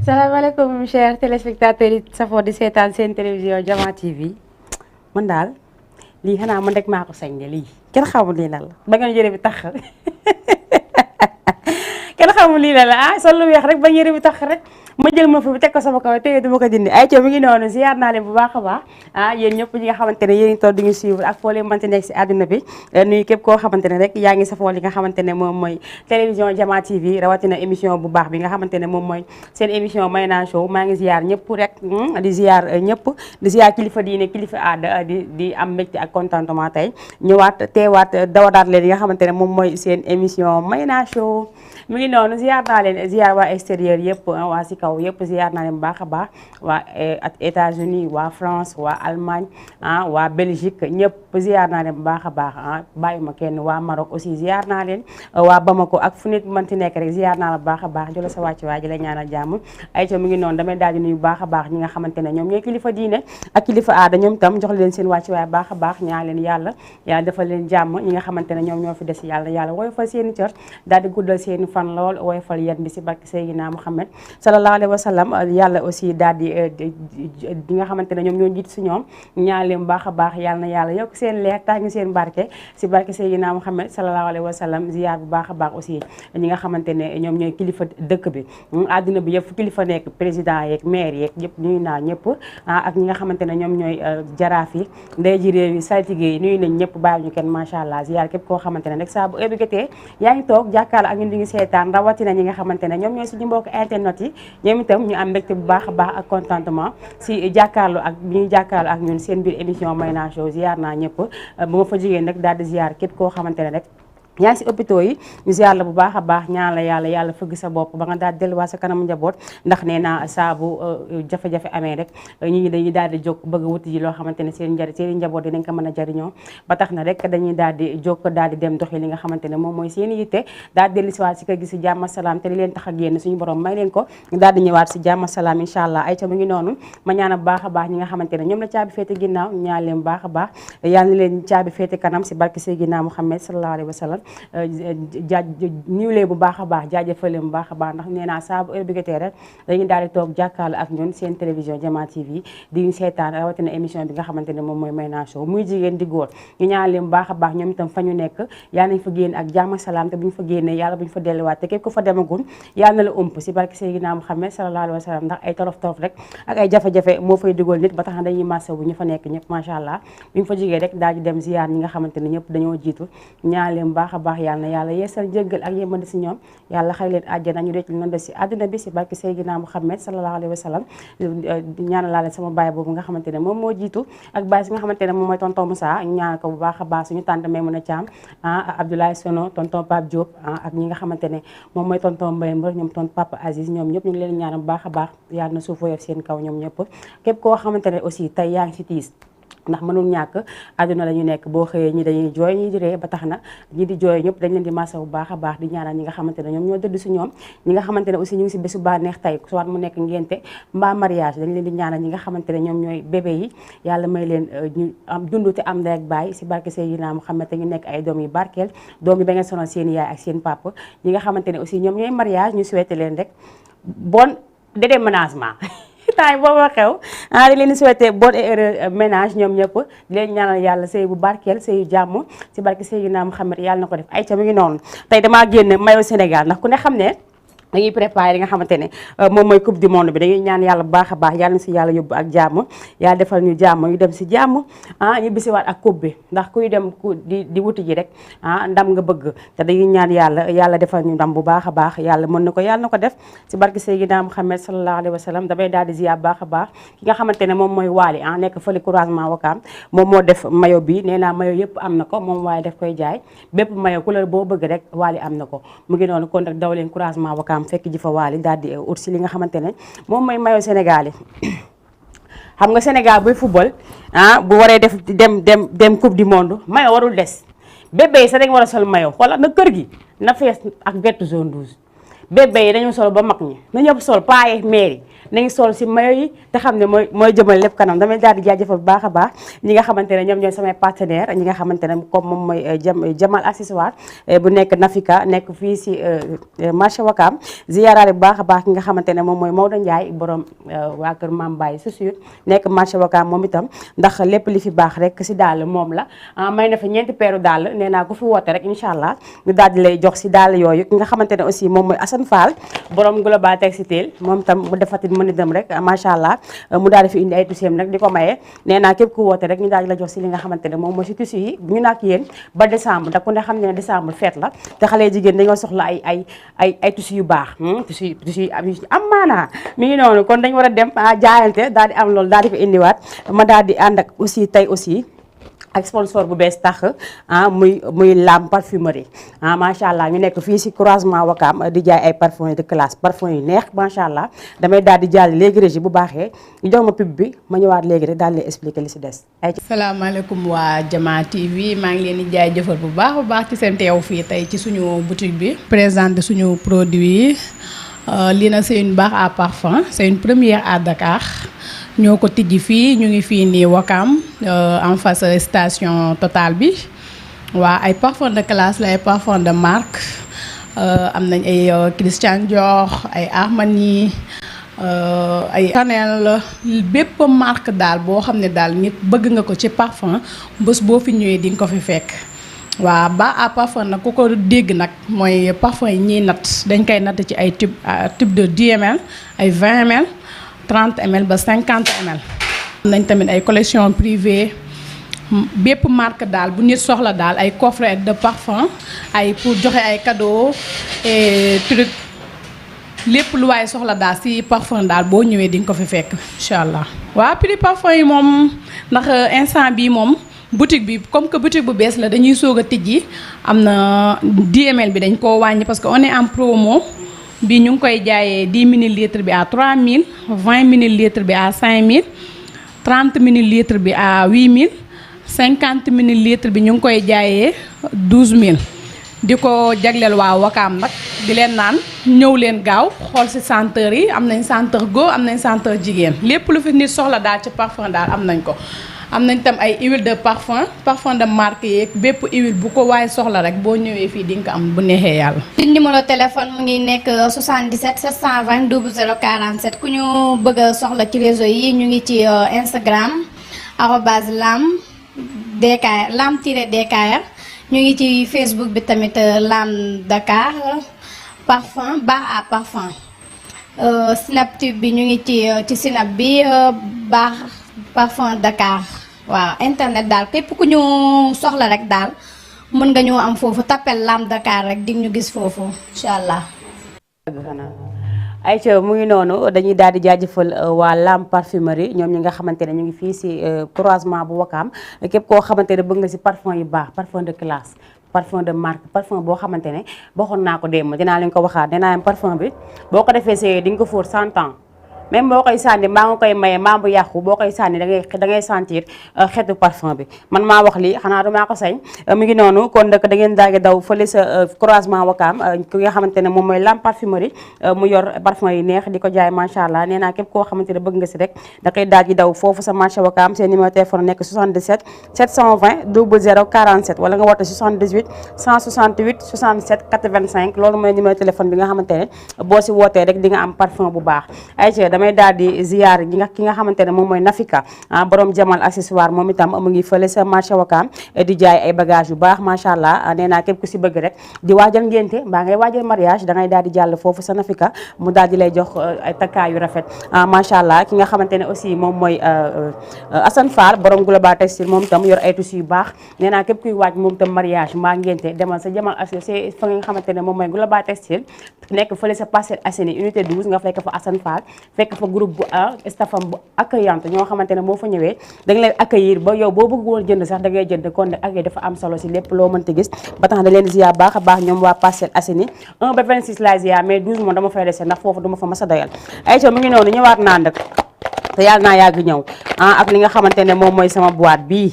salaamaaleykum chers téléspectateurs yi safoo di seetaan seen télévision Diama TV man daal lii xanaa man rek maa ko sañ de lii kenn xamul lii lan la ba ngeen yëre bi tax kenn xamul lii lan la ah sol lu weex rek ba yëre bi tax rek ma jël ma fi teg ko sama kaw te duma ko dindi ay coow mi ngi noonu ziar naa leen bu baax a baax ah yéen ñëpp ñi nga xamante ne yéen toog di ñu suivre ak foo leen mënti nekk si àdduna bi nuyu képp koo xamante ne rek yaa ngi safoo li nga xamante ne moom mooy télévision Diama TV rawatina émission bu baax bi nga xamante ne moom mooy seen émission Mayna Show maa ngi ziar ñëpp rek di ziar ñëpp di ziar kilifa diine kilifa aada di am mbégte ak contentement tey ñëwaat teewaat dawadaat leen yi nga xamante ne moom mooy seen émission Mayna Show mi ngi noonu ziar naa leen ziar waa extérieur yëpp waa si kaw yëpp ziar naa leen bu baax a baax waa États-Unis waa France waa Allemagne waa Belgique ñëpp ziar naa leen bu baax a baax bàyyuma kenn waa Maroc aussi ziar naa leen waa Bamako ak fu nit mënti nekk rek ziar naa la bu baax a baax jëla sa wàcc waay ji la ñaanal jàmm ay co mi ngi noonu damay daal di nuyu bu baax a baax ñi nga xamante ne ñoom ñooy kilifa diine ak kilifa aada ñoom tam jox leen seen wàcc waay baax a baax ñaa leen yàlla defal leen jàmm ñi nga xamante ne ñoom ñoo fi des yàlla woyofal seeni cër daal di guddal seeni fan lool woyofal yet bi si barke Seydina Muhammad sallallahu alayhi wa sallam yàlla aussi daal di nga xamante ne ñoom ñoo jiit si ñoom ñaan leen baax a baax yàlla na yàlla yokk seen leer tax ñu seen barke si barke Seydina Muhammad sallallahu alayhi wa sallam ziar bu baax a baax aussi ñi nga xamante ne ñoom ñooy kilifa dëkk bi àdduna bi yëpp fu kilifa nekk président yeeg maire yeeg yëpp nuyu naa ñëpp ak ñi nga xamante ne ñoom ñooy jaraaf yi ndey ji réew yi saltige yi nuyu nañ ñëpp bàyyi ñu kenn macha allah ziar képp koo xamante ne rek saa bu ébégatee yaa ngi toog jàkkaarloo ak ñun di ngi seetaan rawatina ñi nga xamante ne ñoom ñooy suñu mbokk internet yi ñoom itam ñu am mbégte bu baax a baax ak contentement si jàkkaarloo ak bi ñuy jàkkaarloo ak ñun seen biir émission Mayna Show ziar naa ñëpp bu ma fa jigéen rek daal di ziar képp koo xamante ne rek yaa ngi si hôpitaux yi ñu ziar la bu baax a baax ñaan la yàlla fëgg sa bopp ba nga daal delluwaat sa kanamu njaboot ndax nee naa saa bu jafe-jafe amee rek ñi dañuy daal di jóg bëgg a wuti ji loo xamante ne seen njaboot dinañ ko mën a jariñoo ba tax na rek dañuy daal di jóg daal di dem doxi li nga xamante ne moom mooy seen yitte daal di dellusiwaat si kër gi si jàmm salaam te li leen tax a génn suñu borom may leen ko daal di ñëwaat si jàmm salaam incha allah ay ca mu ngi noonu ma ñaan bu baax a baax ñi nga xamante ne ñoom la caabi féete ginnaaw ñaan leen bu baax a baax yàlla na leen caabi féete kanam si barke Seydina Muhammad sallallahu alayhi wa sallam niwlee bu baax a baax jaajëfale bu baax a baax ndax nee naa saa bu ébégatee rek dañuy daal di toog jàkkaarloo ak ñun seen télévision Diama TV di seetaan rawatina émission bi nga xamante ne moom mooy Mayna Show muy jigéen di góor ñu ñaan leen bu baax a baax ñoom itam fa ñu nekk yàlla nañ fa génn ak jàmm salaam te bu ñu fa génnee yàlla bu ñu fa delluwaat te képp ku fa demagul yàlla na la ëmp si barke Seydina Muhammad sallallahu alayhi wa sallam ndax ay torof rek ak ay jafe-jafe moo fay dugal nit ba tax na dañuy massé bu ñu fa nekk ñëpp macha allah bu ñu fa jógee rek daal di dem ziar ñi nga xamante ne ñëpp dañoo jiitu ñaan leen bu baax a baax yàlla na yàlla yeesal jéggal ak yémandi si ñoom yàlla xëy leen àjjana ñu dec ñu des si àdduna bi si barke Seydina Muhammad sallallahu alayhi wa sallam ñaanal laa leen sama baay boobu nga xamante ne moom moo jiitu ak baay si nga xamante ne moom mooy tonton Moussa ñaanal ko bu baax a baax suñu tante Maymuna Thiam Abdoulaye Sono tonton Pape Diop ak ñi nga xamante ne moom mooy tonton Mbaye Mbër ñoom tonton Papa Aziz ñoom ñëpp ñu ngi leen ñaanal bu baax a baax yàlla na suuf woyof seen kaw ñoom ñëpp képp koo xamante ne aussi tey yaa ngi si tiis ndax mënul ñàkk àdduna la ñu nekk boo xëyee ñi dañuy jooy ñi di ree ba tax na ñi di jooy ñëpp dañ leen di massa bu baax a baax di ñaanal ñi nga xamante ne ñoom ñoo dëdd si ñoom ñi nga xamante ne aussi ñu ngi si bésu bànneex tey soit mu nekk ngénte mbaa mariage dañ leen di ñaanal ñi nga xamante ne ñoom ñooy bébé yi yàlla may leen ñu am dund te am ndey ak baay si barke Seydina Muhammad te ñu nekk ay doom yu barkeel doom yi ba ngeen sonal seen yaay ak seen papa ñi nga xamante ne aussi ñoom ñooy mariage ñu souhaité leen rek bon déménagement temps boobu xew di leen di souhaité bonne et heureuse ménage ñoom ñëpp di leen ñaanal yàlla sëy bu barkeel sëyu jàmm si barke Seydina Muhammad yàlla na ko def ay ca mi ngi noonu tey damaa génn mayo Sénégal ndax ku ne xam ne dañuy préparé li nga xamante ne moom mooy coupe du monde bi dañuy ñaan yàlla bu baax a baax yàlla na si yàlla yóbbu ak jàmm yàlla defal ñu jàmm ñu dem si jàmm ñu bisiwaat ak coupe bi ndax kuy dem di wuti ji rek ndam nga bëgg te dañuy ñaan yàlla defal ñu ndam bu baax a baax yàlla mën na ko yàlla na ko def si barke Seydina Muhammad sallallahu alayhi wa sallam damay daal di ziar baax a baax ki nga xamante ne moom mooy Waly nekk fële croisement Wakaam moom moo def mayo bi nee naa mayo yëpp am na ko moom waaye daf koy jaay bépp mayo couleur boo bëgg rek Waly am na ko mu ngi noonu kon nag daw leen croisement Wakaam fekk ji fa Waly daal di ut si li nga xamante ne moom mooy maillot Sénégal yi xam nga Sénégal buy football bu waree def dem coupe du monde maillot warul des bébé yi sax dañu war a sol maillot xoolal na kër gi na fees ak vert jaune rouge bébé yi dañu sol ba mag ñi na ñëpp sol paaye maire yi nañu sol si maillot yi te xam ne mooy jëmal lépp kanam damay daal di jaajëfal bu baax a baax ñi nga xamante ne ñoom ñooy samay partenaire ñi nga xamante ne comme moom mooy Jamal accessoire bu nekk Nafika nekk fii si marché Wakaam ziyaaraale bu baax a baax ki nga xamante ne moom mooy Maodo Ndiaye borom waa kër Mame Baye chaussure nekk marché Wakaam moom itam ndax lépp li fi baax rek si daal moom la may na fa 4 peeru daal nee naa ku fi woote rek incha allah ñu daal di lay jox si daal yooyu ki nga xamante ne aussi moom mooy Assane Fall borom global textile moom itam mu defati mën a dem rek macha allah mu daal di fi indi ay tuseem nag di ko maye nee naa képp ku woote rek ñu daal di la jox si li nga xamante ne moom mooy si tissu yi ñu nak yéen ba décembre ndax ku ne xam ne décembre fête la te xale jigéen dañoo soxla ay tissu yu baax tissu yu am maanaa mi ngi noonu kon dañ war a dem jaayante daal di am loolu daal di ko indiwaat ma daal di ànd ak aussi tey aussi ak sponsor bu bees tax muy Lam parfumerie macha allah ñu nekk fii si croisement Wakaam di jaay ay parfum de classe parfum yu neex macha allah damay daal di jàll léegi régie bu baaxee ñu jox ma pub bi ma ñëwaat léegi rek daal di expliquer li si des. salaamaaleykum waa Jama TV maa ngi leen di jaay jëfal bu baax ci seen teew fii tey ci suñu boutique bi. présenter suñu produit yi lii nag c'est une barre à parfum c'est une première à Dakar. ñoo ko tijji fii ñu ngi fii nii Wakaam en face station Total bi waa ay parfum de classe la ay parfum de marque am nañ ay Christian Dior ay Armani ay Chanel bépp marque daal boo xam ne daal nit bëgg nga ko ci parfum bés boo fi ñëwee di nga ko fi fekk waa ba à parfum nag ku ko dégg nag mooy parfum yi ñuy natt dañ koy natt ci ay tube de 10 ml ay 20 ml 30 ml ba 50 ml. am nañ tamit ay collection privée bépp marque daal bu nit soxla daal ay coffret de parfum ay pour joxe ay cadeau et truc lépp lu waaye soxla daal ci parfum daal boo ñëwee di nga ko fi fekk incha allah. waa prix parfum yi moom ndax instant bii moom boutique bi comme que boutique bu bees la dañuy soog a tijji am na 10 ml bi dañ koo wàññi parce que on est en promo. bi ñu ngi koy jaayee 10 millilitres bi à 3000 20 millilitres bi à 5000 30 millilitres bi à 8000 50 millilitres bi ñu ngi koy jaayee 12000 di ko jagleel waa Wakaam nag di leen naan ñëw leen gaaw xool ci senteur yi am nañ senteur góor am nañ senteur jigéen lépp lu fi nit soxla daal ci parfum daal am nañ ko. am nañ tam ay huile de parfum de marque yeeg bépp huile bu ko waaye soxla rek boo ñëwee fii di nga ko am bu neexee yàlla. numéro téléphone mu ngi nekk 77 720 00 47 ku ñu bëgg a soxla ci réseau yi ñu ngi ci Instagram @lam lam-dkr ñu ngi ci Facebook bi tamit Lam Dakar parfum bar à parfum Snaptube bi ñu ngi ci Snap bi bar parfum Dakar waaw internet daal képp ku ñu soxla rek daal mën nga ñoo am foofu tapel Lam Dakar rek di ñu gis foofu incha allah. ayca mu ngi noonu dañuy daal di jaajëfal waa Lam parfumerie ñoom ñi nga xamante ne ñu ngi fii si croisement bu Wakaam képp koo xamante ne bëgg nga si parfum yu baax parfum de classe parfum de marque parfum boo xamante ne waxoon naa ko démb dinaa leen ko waxaat nee naa leen parfum bi boo ko defee see di nga ko fóot 100 ans même boo koy sànni maa nga koy maye maa bu yàqu boo koy sànni da ngay sentir xeetu parfum bi man maa wax lii xanaa du maa ko sañ mu ngi noonu kon nag da ngeen daage daw fële sa croisement Wakaam ki nga xamante ne moom mooy Lam parfumerie mu yor parfum yi neex di ko jaay macha allah nee naa képp koo xamante ne bëgg nga si rek da koy daal di daw foofu sa marché Wakaam seen numéro téléphone nekk 77 720 00 47 wala nga woote 78 168 67 85 loolu mooy numéro téléphone bi nga xamante ne boo si wootee rek di nga am parfum bu baax. damay daal di ziar ki nga xamante ne moom mooy Nafika borom Jamal accessoire moom itam mu ngi fële sa marché Wakaam di jaay ay bagage yu baax macha allah nee naa képp ku si bëgg rek di waajal ngénte mbaa ngay waajal mariage dangay daal di jàll foofu sa Nafika mu daal di lay jox ay takkaay yu rafet macha allah ki nga xamante ne aussi moom mooy Assane Fall borom Global Textile moom itam yor ay tissus yu baax nee naa képp kuy waaj moom itam mariage mbaa ngénte demal sa Jamal accessoire fa nga xamante ne moom mooy Global Textile nekk fële sa Parcelles Assainies unité 12 nga fekk fa Assane Fall fekk fa groupe bu staffam bu accueillante ñoo xamante ne moo fa ñëwee da nga leen accueillir ba yow boo bëgg woon jënd sax da ngay jënd kon nag ak dafa am solo si lépp loo mënti gis ba tax na leen ziar baax a baax ñoom waa Parcelles Assainies 1 ba 26 laay ziar mais 12 moom dama fay dese ndax foofu duma fa mas a doyal ay mu ngi noonu ñëwaat naa nag te yàlla naa yàgg ñëw ak li nga xamante ne moom mooy sama boîte bii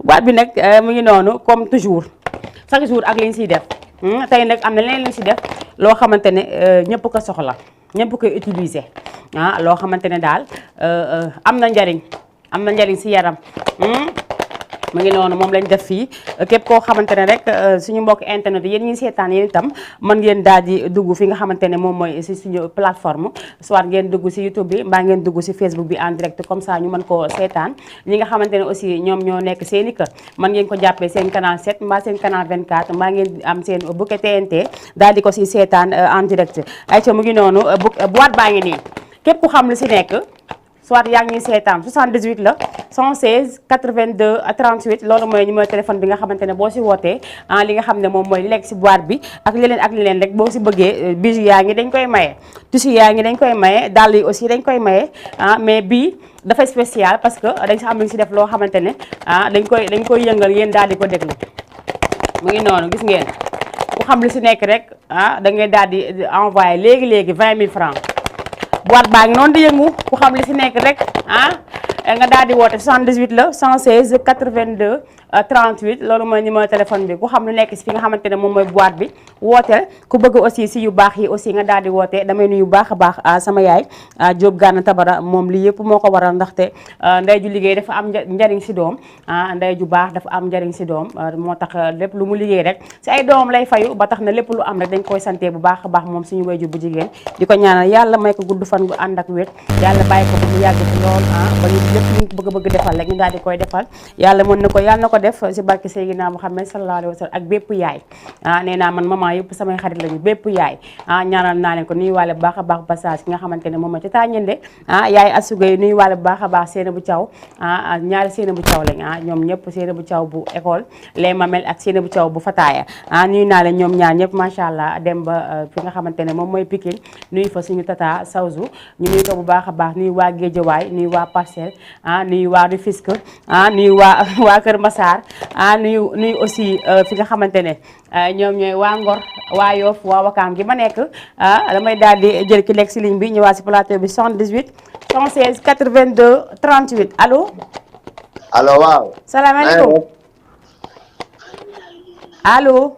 boîte bi nag mu ngi noonu comme toujours chaque jour ak li ñu siy def tey nag am na leneen li ñu si def loo xamante ne ñëpp ko soxla ñëpp koy utiliser loo xamante ne daal am na njariñ si yaram mu ngi noonu moom lañ def fii képp koo xamante ne rek suñu mbokk internet yéen ñi seetaan yéen itam mën ngeen daal di dugg fi nga xamante ne moom mooy si suñu plateforme soit ngeen dugg si YouTube bi mbaa ngeen dugg si Facebook bi en direct comme ça ñu mën koo seetaan ñi nga xamante ne aussi ñoom ñoo nekk seen i kër mën ngeen ko jàppee seen canal 7 mbaa seen canal 24 mbaa ngeen am seen bouquet TNT daal di ko si seetaan en direct ayca mu ngi noonu boîte baa ngi nii képp ku xam lu si nekk soit yaa ngi ñuy seetaan 78 la 116 82 38 loolu mooy numéro téléphone bi nga xamante ne boo si wootee li nga xam ne moom mooy li lekk si boîte bi ak leneen rek boo si bëggee bijoux yaa ngi dañ koy maye tissu yaa ngi dañ koy maye dàll yi aussi dañ koy maye mais bii dafay spécial parce que dañ si am lu si def loo xamante ne dañ koy yëngal yéen daal di ko déglu mu ngi noonu gis ngeen ku xam lu si nekk rek da ngay daal di envoyé léegi 20 000 francs boîte baa ngi noonu di yëngu ku xam li si nekk rek nga daal di woote 78 la 116 82 38 loolu mooy numéro téléphone bi ku xam lu nekk si fi nga xamante ne moom mooy boîte bi wooteel ku bëgg aussi si yu baax yi aussi nga daal di woote damay nuyu baax a baax sama yaay Diop Gana Tabara moom lii yëpp moo ko waral ndaxte ndey ju liggéey dafa am njariñ si doom ndey ju baax dafa am njariñ si doom moo tax lépp lu mu liggéey rek si ay doomam lay fayu ba tax na lépp lu am rek dañ koy sante bu baax a baax moom suñu wayjur bu jigéen di ko ñaanal yàlla may ko gudd fan gu ànd ak wér yàlla bàyyi ko mu yàgg ci lool ba ñu lépp ñu bëgg defal rek ñu daal di koy defal yàlla mën na ko yàlla na ko def si barke Seydina Muhammad sallallahu alayhi wa sallam ak bépp yaay nee naa man maman yëpp samay xarit lañu bépp yaay ñaanal naa leen ko nuyu waale bu baax a baax passage ki nga xamante ne moom ma ci tàññende yaay asugay nuyu waale bu baax a baax Seena bu Thiaw ñaari Seena bu Thiaw lañ ñoom ñëpp Seena bu Thiaw bu école les mamel ak Seena bu Thiaw bu Fataaya nuyu naa leen ñoom ñaar ñëpp macha allah dem ba fi nga xamante ne moom mooy Pikine nuyu fa suñu tata Sawzu ñu nuyu ko bu baax a baax nuyu waa Géejawaay nuyu waa Parcelles nuyu waa Rufisque nuyu waa Kër Massar nuyu aussi fi nga xamante ne ñoom ñooy waa Ngor waa Yoff waa Wakaam gi ma nekk damay daal di jël ki nekk si ligne bi ñëwaat si plateau bi 78 116 82 38 allo. allo waaw. salaamaaleykum. allo.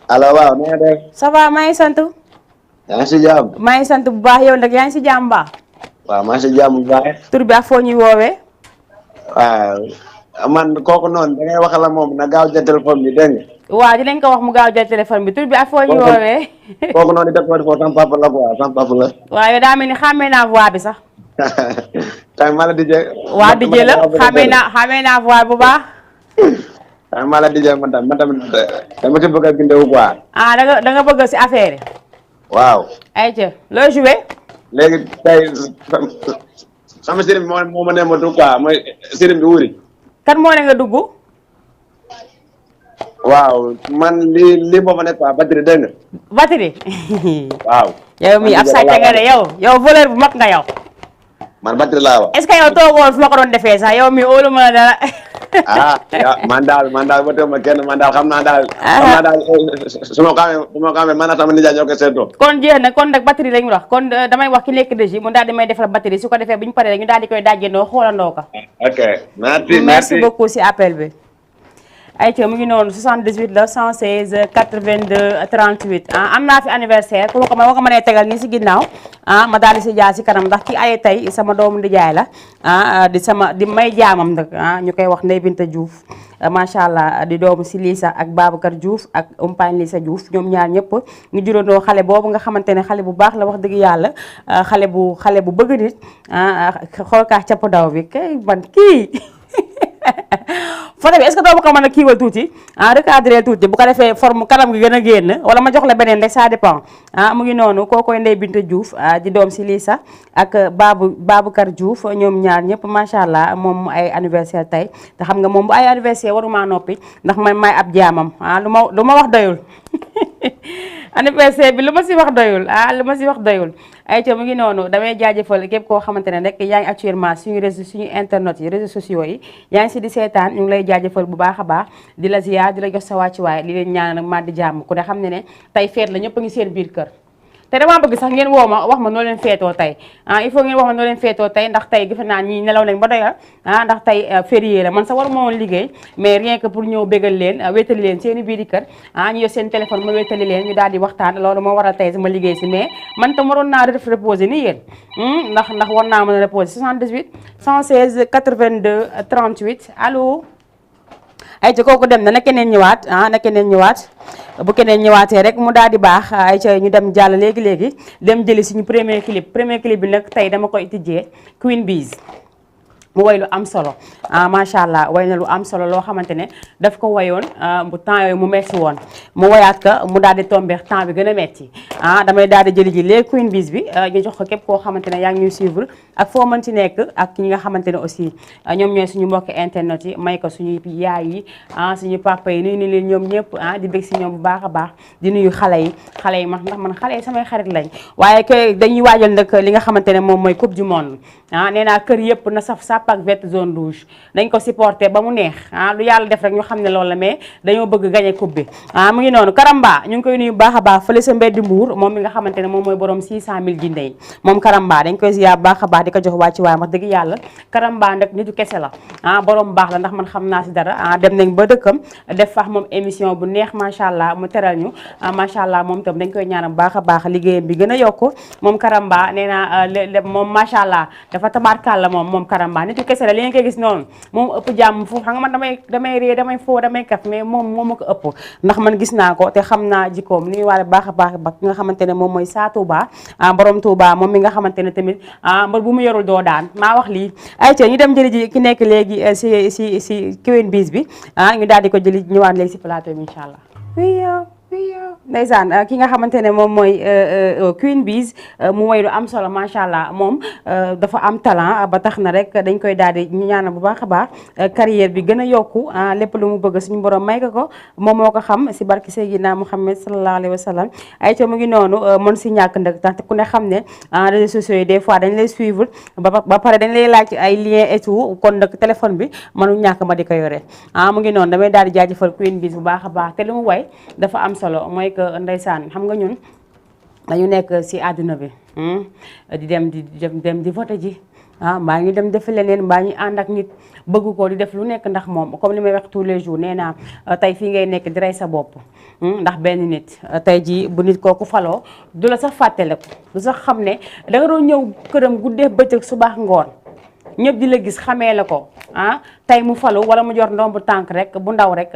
allo waaw na nga def. ça va maa ngi sant. yaa ngi si jàmm. maa ngi sant bu baax yow nag yaa ngi si jàmm ba. waaw maa ngi si jàmm bu baax. tur bi ak foo ñuy woowee. waaw man kooku noonu da ngay wax la moom na gaaw jël téléphone bi dégg nga. waaw dinañ ko wax mu gaaw jël téléphone bi tur bi ak foo ñuy woowee. kooku noonu def ko sama papa la quoi sama papa la. waaw yow daa mel ni xàmmee naa voix bi sax. tey maa la dijee. waa dijee la xàmmee naa voix bu baax. tey maa la dijee man tamit dama ci bëgg a bindewu quoi. da nga bëgg si affaire yi. waaw. ayca looy joué. léegi tey sama sëriñ bi moo ma ne ma du quoi mooy sëriñ bi wuri. kan moo ne nga dugg. waaw man lii boo ma nekk quoi batterie dégg nga. batterie. waaw. yow mii ab sàcc nga de yow voleur bu mag nga yow. man batterie laa wax. est-ce que yow toogoon fu ma ko doon defee sax yow mii óolu ma dara. man daal ba tey ma kenn man daal xam naa daal. su ma ko amee man sama nijaay ñoo koy seetoo. kon jeex na kon nag batterie lañu wax kon damay wax ki nekk régie mu daal di may defal batterie su ko defee bu ñu paree ñu daal di koy dajjandoo xoolandoo ko. ok merci beaucoup si appel bi. ayca mu ngi noonu 78 la 116 82 38 am naa fi anniversaire ku ma ko mënee tegal nii si ginnaaw ma daal di si jaar si kanam ndax ki aye tey sama doomu ndijaay la di may jaamam nag ñu koy wax Ndeye Binta Diouf macha allah di doomu si Lisa ak Babacar Diouf ak umpaañ Lisa Diouf ñoom ñaar ñëpp ñu juróondoo xale boobu nga xamante ne xale bu baax la wax dëgg yàlla xale bu bëgg nit xool kaa capp daw bi kay ban kii photo bi est-ce que doo ma ko mën a kiiwal tuuti recadré tuuti bu ko defee forme kanam gi gën a génn wala ma jox la beneen rek ça dépend mu ngi noonu kookoy Ndeye Binta Diouf di doom si Lisa ak Babacar Diouf ñoom ñaar ñëpp macha allah moom ay anniversaire tey te xam nga moom bu ay anniversaire waruma noppi ndax may ab jaamam lu ma wax doyul anniversaire bi lu ma si wax doyul ay ca mu ngi noonu damay jaajëfal képp koo xamante ne rek yaa ngi actuellement suñu internet yi réseaux sociaux yi yaa ngi si di seetaan ñu ngi lay jaajëfal bu baax a baax di la ziar di la jox sa wàccuwaay li leen ñaan nag ma di jàmm ku ne xam ne tey feet la ñëpp a ngi seen biir kër te damaa bëgg sax ngeen woo ma wax ma noo leen feetoo tey il faut ngeen wax ma noo leen feetoo tey ndax tey gis naa ñi nelaw nañ ba doyal ndax tey férié la man sax war ma woon liggéey mais rien que pour ñëw bégal leen wéetali leen seen i biir i kër ñu yor seen téléphone ma wéetali leen ñu daal di waxtaan loolu moo waral tey sama liggéey si mais man tam waroon naa def reposer ni yéen ndax war naa mën a reposer 78 116 82 38 allo ay ca kooku dem na keneen ñëwaat bu keneen ñëwaatee rek mu daal di baax ay ca ñu dem jàll léegi dem jëli suñu premier clip bi nag tey dama koy tijjee Queen Biz mu way lu am solo macha allah way na lu am solo loo xamante ne daf ko wayoon bu temps yooyu mu metti woon mu wayaat ka mu daal di tombeex temps bi gën a metti damay daal di jëli ji les Queen Biz bi ñu jox ko képp koo xamante ne yaa ngi ñuy suivre ak foo mën ci nekk ak ñi nga xamante ne aussi ñoom ñooy suñu mbokki internet yi may ko suñu yaay yi suñu papa yi nuyu leen ñoom ñëpp di bég si ñoom bu baax a baax di nuyu xale yi man ndax man xale yi samay xarit lañ waaye que dañuy waajal nag li nga xamante ne moom mooy coupe du monde nee naa kër yëpp na saf sàpp ak vert zone rouge dañ ko supporter ba mu neex lu yàlla def rek ñu xam ne loolu la mais dañoo bëgg gagné coupe bi mu ngi noonu Karamba ñu ngi koy nuyu baax a baax fële sa mbeddi Mbuur moom mi nga xamante ne moom mooy borom 600 000 jinne yi moom Karamba dañ koy ziar baax a baax di ko jox wàcci waaye wax dëgg yàlla Karamba nag nitu kese la borom baax la ndax man xam naa si dara dem nañ ba dëkkam def fax moom émission bu neex macha allah mu teral ñu macha allah moom itam dañ koy ñaanal baax a baax liggéeyam bi gën a yokku moom Karamba nee naa moom macha allah dafa tabaarkàlla moom Karamba nitu kese la li ngeen koy gis noonu moom ëpp jàmm foofu xam nga man damay ree damay foo damay kaf mais moom ma ko ëpp ndax man gis naa ko te xam naa jikkoom nuy waale baax a baax ba ki nga xamante ne moom mooy saa Touba borom Touba moom mi nga xamante ne tamit mbër bu mu yorul doo daan maa wax lii ay ca ñu dem jëli ji ki nekk léegi si Queen Biz bi ñu daal di ko jëli ñëwaat léegi si plateau bi incha allah ndeysaan ki nga xamante ne moom mooy Queen Biz mu way lu am solo macha allah moom dafa am talent ba tax na rek dañ koy daal di ñaanal bu baax a baax carrière bi gën a yokku lépp lu mu bëgg suñu borom may ko moom moo ko xam si barki Seydina Muhammad sallallahu alayhi wa sallam ay ca mu ngi noonu mën si ñàkk ndëg tax ku ne xam ne réseaux sociaux yi des fois dañ lay suivre ba pare dañ lay laaj ay liens et tout kon nag téléphone bi mënu ñàkk ma di ko yore mu ngi noonu damay daal di jaajëfal Queen Biz bu baax a baax te lu mu way dafa am solo mooy que ndeysaan xam nga ñun dañu nekk si àdduna bi di dem di voté ji mbaa ñu dem defi leneen mbaa ñu ànd ak nit bëgg ko di def lu nekk ndax moom comme li may wax tous les jours nee naa tey fii ngay nekk di rey sa bopp ndax benn nit tey ji bu nit kooku faloo du la sax fàttaliku du sax xam ne da nga doon ñëw këram guddee bëccëg subaax ngoon ñëpp di la gis xamee la ko tey mu falu wala mu jor ndombu tànk rek bu ndaw rek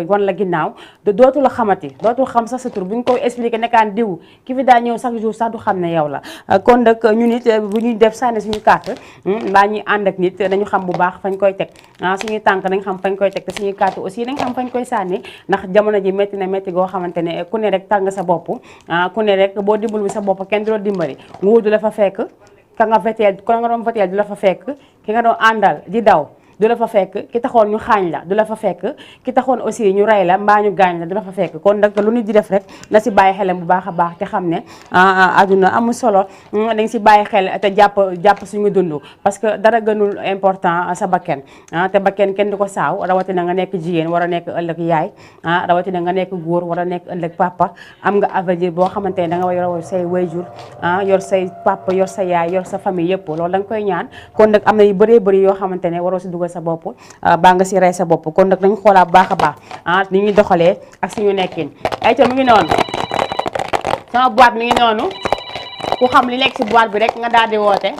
wan la ginnaaw dootu la xamati dootul xam sax sa tur bu ñu koy expliqué nekkaan diw ki fi daa ñëw chaque jour sax du xam ne yow la kon nag ñu nit bu ñuy def sànni suñu carte mbaa ñuy ànd ak nit dañu xam bu baax fañ koy teg suñuy tànk dañ xam fañ koy teg te suñuy carte aussi dañ xam fañ koy sànni ndax jamono ji métti na métti goo xamante ne ku ne rek tàng sa bopp ku ne rek boo dimbali sa bopp kenn du la dimbali nguur du la fa fekk ka nga doon voteel du la fa fekk ki nga doon àndal di daw du la fa fekk ki taxoon ñu xaañ la du la fa fekk ki taxoon aussi ñu rey la mbaa ñu gaañ la du la fa fekk kon nag lu nit di def rek na si bàyyi xelam bu baax a baax te xam ne àdduna amul solo dañ si bàyyi xel te jàpp suñu dund parce que dara gënul important sa bakken te bakken kenn du ko saaw rawatina nga nekk jigéen war a nekk ëllëg yaay rawatina nga nekk góor war a nekk ëllëg papa am nga avenir boo xamante ne da nga yor say wayjur yor say papa yor sa yaay yor sa famille yëpp loolu da nga koy ñaan kon nag am na yu bëree bëri yoo xamante ne waroo si dugal sa bopp baa nga si rey sa bopp kon nag dañ xoolaat baax a baax ni ñuy doxalee ak suñu nekkin ay ca mi ngi noonu sama boîte mi ngi noonu ku xam li nekk si boîte bi rek nga daal di woote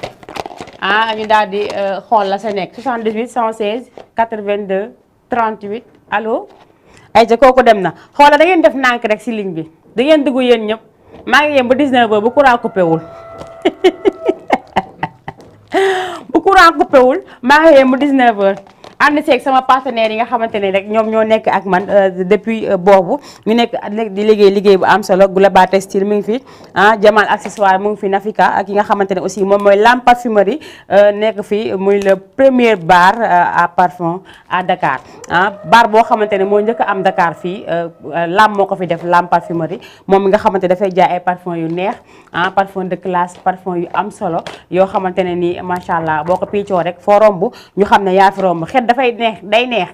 ñu daal di xool la sa nekk 78 116 82 38 allo. ayca kooku dem na xoola da ngeen def nànk rek si ligne bi da ngeen dugg yéen ñëpp maa ngi yem ba 19h bu courant coupé wul bu courant coupé wul maa ngi yem ba 19h. ànd seeg sama partenaire yi nga xamante ne rek ñoom ñoo nekk ak man depuis boobu ñu nekk di liggéey bu am solo Global Textile mu ngi fi Jamal accessoire mu ngi fi Nafika ak yi nga xamante ne aussi moom mooy Lam Parfumerie nekk fi muy le premier bar à parfum à Dakar bar boo xamante ne moo njëkk a am Dakar fii Lam moo ko fi def Lam Parfumerie moom mi nga xamante dafay jaay ay parfum yu neex parfum de classe parfum yu am solo yoo xamante ne nii macha allah boo ko piccoo rek foo romb ñu xam ne yaa fi romb dafay neex day neex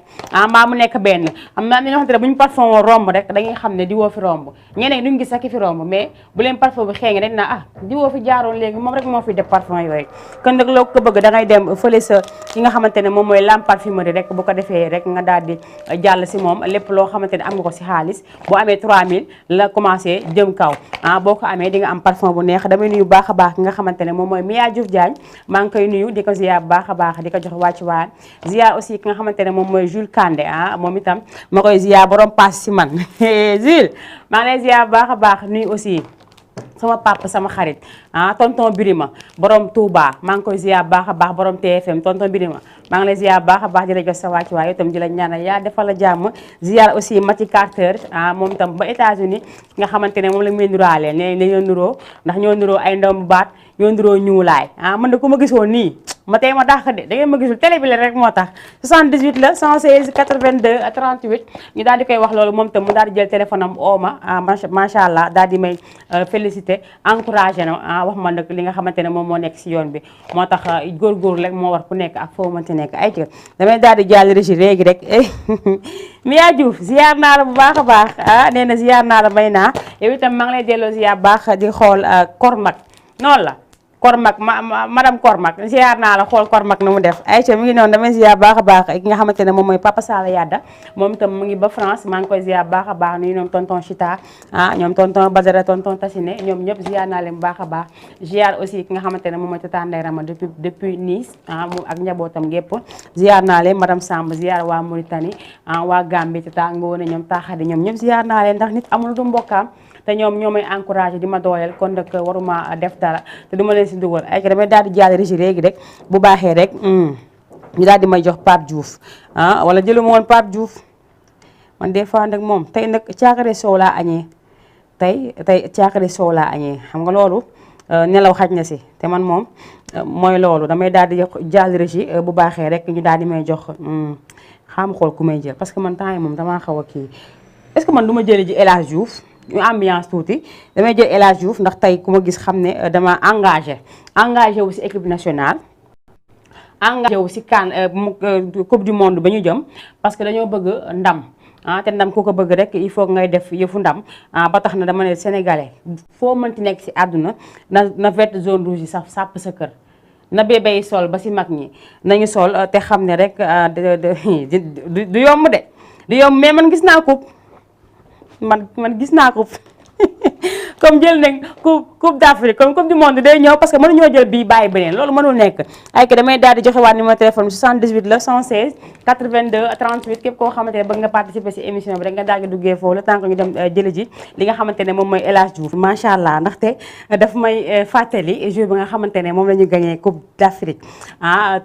mbaa mu nekk benn am na ñoo xamante ne bu ñu parfum woon romb rek dañuy xam ne diwoo fi romb ñeneen duñu gis sax ki fi romb mais bu leen parfum bi xeeñee dañ naa diwoo fi jaaroon léegi moom rek moo fi def parfum yooyu kon nag loo ko bëgg da ngay dem fële sa ki nga xamante ne moom mooy Lam Parfumerie rek bu ko defee rek nga daal di jàll si moom lépp loo xamante ne am nga ko si xaalis boo amee 3000 la commencé jëm kaw boo ko amee di nga am parfum bu neex damay nuyu baax a baax ki nga xamante ne moom mooy Mia Diouf Diagne maa ngi koy nuyu di ko ziar baax a baax di ko jox wàccu waan ziar aussi ki nga xamante ne moom mooy Jules Kandé moom itam ma koy ziar borom paas si man Jules maa ngi lay ziar baax a baax nuyu aussi sama papa sama xarit tonton Birima borom Touba maa ngi koy ziar baax a baax borom TFM tonton Birima maa ngi lay ziar baax a baax di la jox sa wàcc waaye itam di la ñaanal yaa defal la jàmm ziar aussi Mati Carter moom itam ba États-Unis nga xamante ne moom la muy nuraalee ne ñoo nuroo ndax ñoo nuroo ay ndomb baat ñoo nuroo ñuulaay man de ku ma gisoon nii ma tey ma dàq de da ngeen ma gisul télé bi la rek moo tax 78 la 116 82 38 ñu daal di koy wax loolu moom itam mu daal di jël téléphone am oo ma macha allah daal di may félicité encouragé na wax ma nag li nga xamante ne moom moo nekk si yoon bi moo tax góorgóorlu rek moo war ku nekk ak foo mënti nekk ay ci damay daal di jàll régi léegi rek Mia Diouf ziar naa la bu baax a baax nee na ziar naa la may naa yow itam maa ngi lay delloo ziar baax di xool Kormak noonu la Kormak madame Kormak ziar naa la xool Kormak na mu def Aïcha mi ngi noonu damay ziar baax a baax ki nga xamante ne moom mooy Papa Sala Yadda moom itam mu ngi ba France maa ngi koy ziar baax a baax nuyu ñoom tonton Chita ñoom tonton Badara tonton Tassine ñoom ñëpp ziar naa leen bu baax a baax ziar aussi ki nga xamante ne moom mooy Tata Ndeye Rama depuis Nice moom ak njabootam gépp ziar naa leen madame Samb ziar waa Mauritanie waa Gambie Tata Ngone ñoom Taxadi ñoom ñëpp ziar naa leen ndax nit amul du mbokkaam te ñoom ñoo may encouragé di ma dooleel kon nag waruma def dara te duma leen si dugal ay damay daal di jàll régi léegi rek bu baaxee rek ñu daal di may jox Pape Diouf wala jëluma woon Pape Diouf man des fois nag moom tey nag caakare soow laa añee tey caakare soow laa añee xam nga loolu nelaw xaj na si te man moom mooy loolu damay daal di jàll régi bu baaxee rek ñu daal di may jox xam xool ku may jël parce que man temps yi moom damaa xaw a kii est-ce que man du ma jëli ji El Hadj Diouf ñu ambiance tuuti damay jël El Hadj Diouf ndax tey ku ma gis xam ne dama engagé wu si équipe nationale engagé wu si CAN coupe du monde ba ñu jëm parce que dañoo bëgg ndam te ndam ku ko bëgg rek il faut ngay def yëfu ndam ba tax na dama ne sénégalais foo mënti nekk si àdduna na vert zone rouge yi sax sàpp sa kër na bébé yi sol ba si mag ñi nañu sol te xam ne rek du yomb de du yomb mais man gis naa coupe man gis naa ko comme jël nañ coupe d'Afrique comme coupe du monde day ñëw parce que mënuñoo jël bii bàyyi beneen loolu mënul nekk ay que damay daal di joxe waat numéro téléphone bi 78 la 116 82 38 képp koo xamante ne bëgg nga participer si émission bi rek nga daal di duggee foofu le temps que ñu dem jëli ji li nga xamante ne moom mooy El Hadj Diouf macha allah ndaxte daf may fàttali jour bi nga xamante ne moom la ñu gagné coupe d'Afrique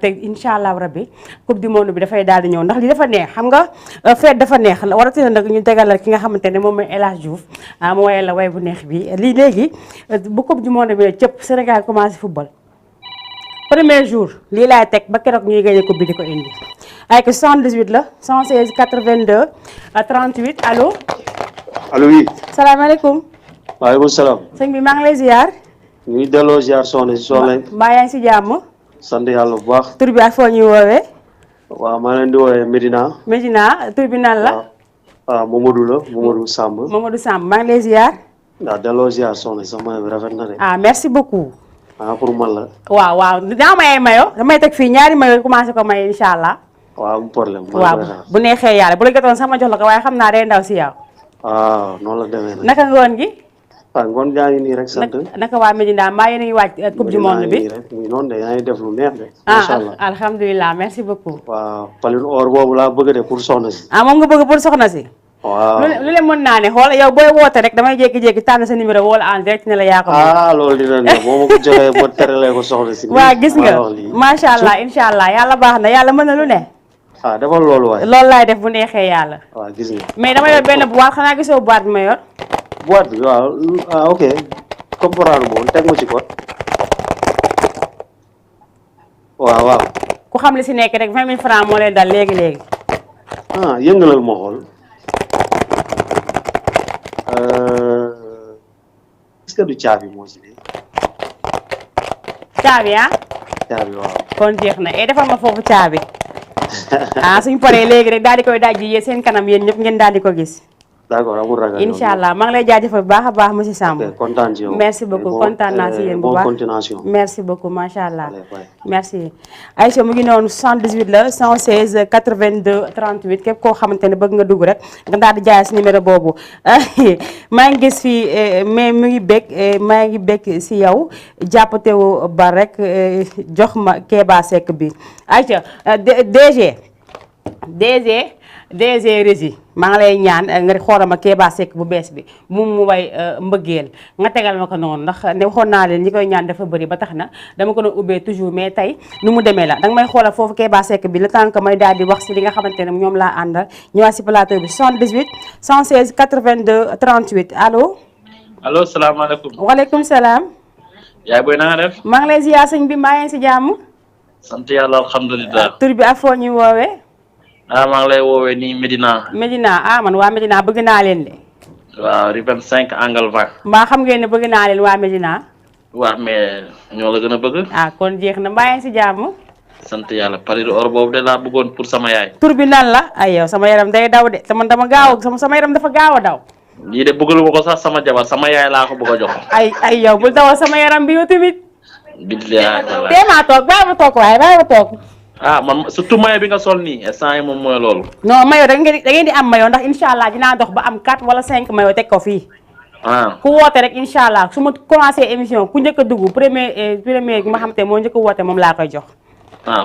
te incha allah rabbi coupe du monde bi dafay daal di ñëw ndax li dafa neex xam nga fête dafa neex waratina nag ñu tegalal ki nga xamante ne moom mooy El Hadj Diouf mu woyal la way bu neex bi lii léegi bu coupe du monde bi cëpp Sénégal commencé football premier jour lii laay teg ba keroog ñuy gagné coupe bi di ko indi ay que 78 la 116 82 38 allo. allo oui. salaamaaleykum. waaleykum salaam. sëñ bi maa ngi lay ziar. ñu ngi delloo ziar soxna si soxna. mbaa yaa ngi si jàmm. sant yàlla bu baax. tur bi ak foo ñuy woowee. waaw maa leen di woowee Medina. Medina tur bi nan la. waaw Mamadou la Mamadou Samb. Mamadou Samb maa ngi lay ziar. waaw delloo ziar soxna si sama bi rafet na de. merci beaucoup. pour man la. waaw dinaa may ay mayo damay teg fii ñaari mayo commencé ko may incha allah. waaw am problème. waaw bu neexee yàlla bu la jotoon sama jox la ko waaye xam naa day ndaw si yow. waaw noonu la demee nag. naka ngoon gi. waaw ngoon gaa ngi nii rek sant. naka waa Medina maa yéen a ngi waaj coupe du monde bi. muy noonu de yaa ngi def lu neex de. macha allah alhamdulilah merci beaucoup. waaw palin or boobu laa bëgg de pour soxna si. moom nga bëgg pour soxna si. waaw lu leen mën naa ne xool yow booy woote rek damay jékki-jékki tànn sa numéro wala en direct ne la yaa ko moom. loolu dina ne boo ma ko joxee ba teralee ko soxna si. waa gis nga macha allah incha allah yàlla baax na yàlla mën na lu ne. defal loolu waay. loolu laay def bu neexee yàlla. waaw gis nga. mais dama yor benn boîte xanaa gisoo boîte bi ma yor. boîte bi waaw ok comprendre moom teg ma ci code. waaw. ku xam li si nekk rek 20 000 francs moo lay dal léegi. yëngalal ma xool. est-ce que du caabi moo ci ne. caabi caabi waaw. kon jeex na defal ma foofu caabi. suñ paree léegi rek daal di koy dajji yéen seen kanam yéen ñëpp ngeen daal di ko gis. d'accord amul ragal. incha allah maa ngi lay jaajëfal bu baax a baax monsieur Samb. kontaan ci yow. merci beaucoup kontaan naa si yéen bu baax bonne continuation. merci beaucoup macha allah. merci. Aïcha mu ngi noonu 78 la 116 82 38 képp koo xamante ne bëgg nga dugg rek nga daal di jaay si numéro boobu maa ngi gis fii mais mu ngi bëgg maa ngi bëgg si yow jàppatewu ba rek jox ma Kéba Seck bi Aïcha DG Régie maa ngi lay ñaan nga xoolal ma Kéba Seck bu bees bi mu way mbëggeel nga tegal ma ko noonu ndax ne waxoon naa leen ñi koy ñaan dafa bëri ba tax na dama ko doon ubbee toujours mais tey nu mu demee la danga may xoolal foofu Kéba Seck bi le temps que may daal di wax si li nga xamante ne ñoom laa àndal ñëwaat si plateau bi 78 116 82 38 allo. allo salaamaaleykum. waaleykum salaam. yaay booy na nga def. maa ngi lay ziar sëñ bi maa ngi si jàmm. sant yàlla alhamdulilah. tur bi ak foo ñu woowee. maa ngi lay woowee nii Medina. Medina man waa Medina bëgg naa leen de. waaw rue 25 angle 20. mbaa xam ngeen ne bëgg naa leen waa Medina. waaw mais ñoo la gën a bëgg. kon jeex na mbaa yaa ngi si jàmm. sant yàlla pari or boobu de laa bëggoon pour sama yaay. tur bi nan la ay yow sama yaram day daw de dama gaaw sama yaram dafa gaaw a daw. lii de bëggalu ma ko sax sama jabar sama yaay laa ko bëgg a jox. ay yow bul dawal sama yaram bi yow tamit. billahi téemaa toog bàyyi ma toog waaye bàyyi ma toog. man surtout mayo bi nga sol nii instant yi moom mooy loolu. non mayo da ngeen di am mayo ndax incha allah dinaa dox ba am 4 wala 5 mayo teg ko fii. ku woote rek incha allah su ma commencé émission ku njëkk a dugg premier bi nga xamante ne moo njëkk a woote moom laa koy jox.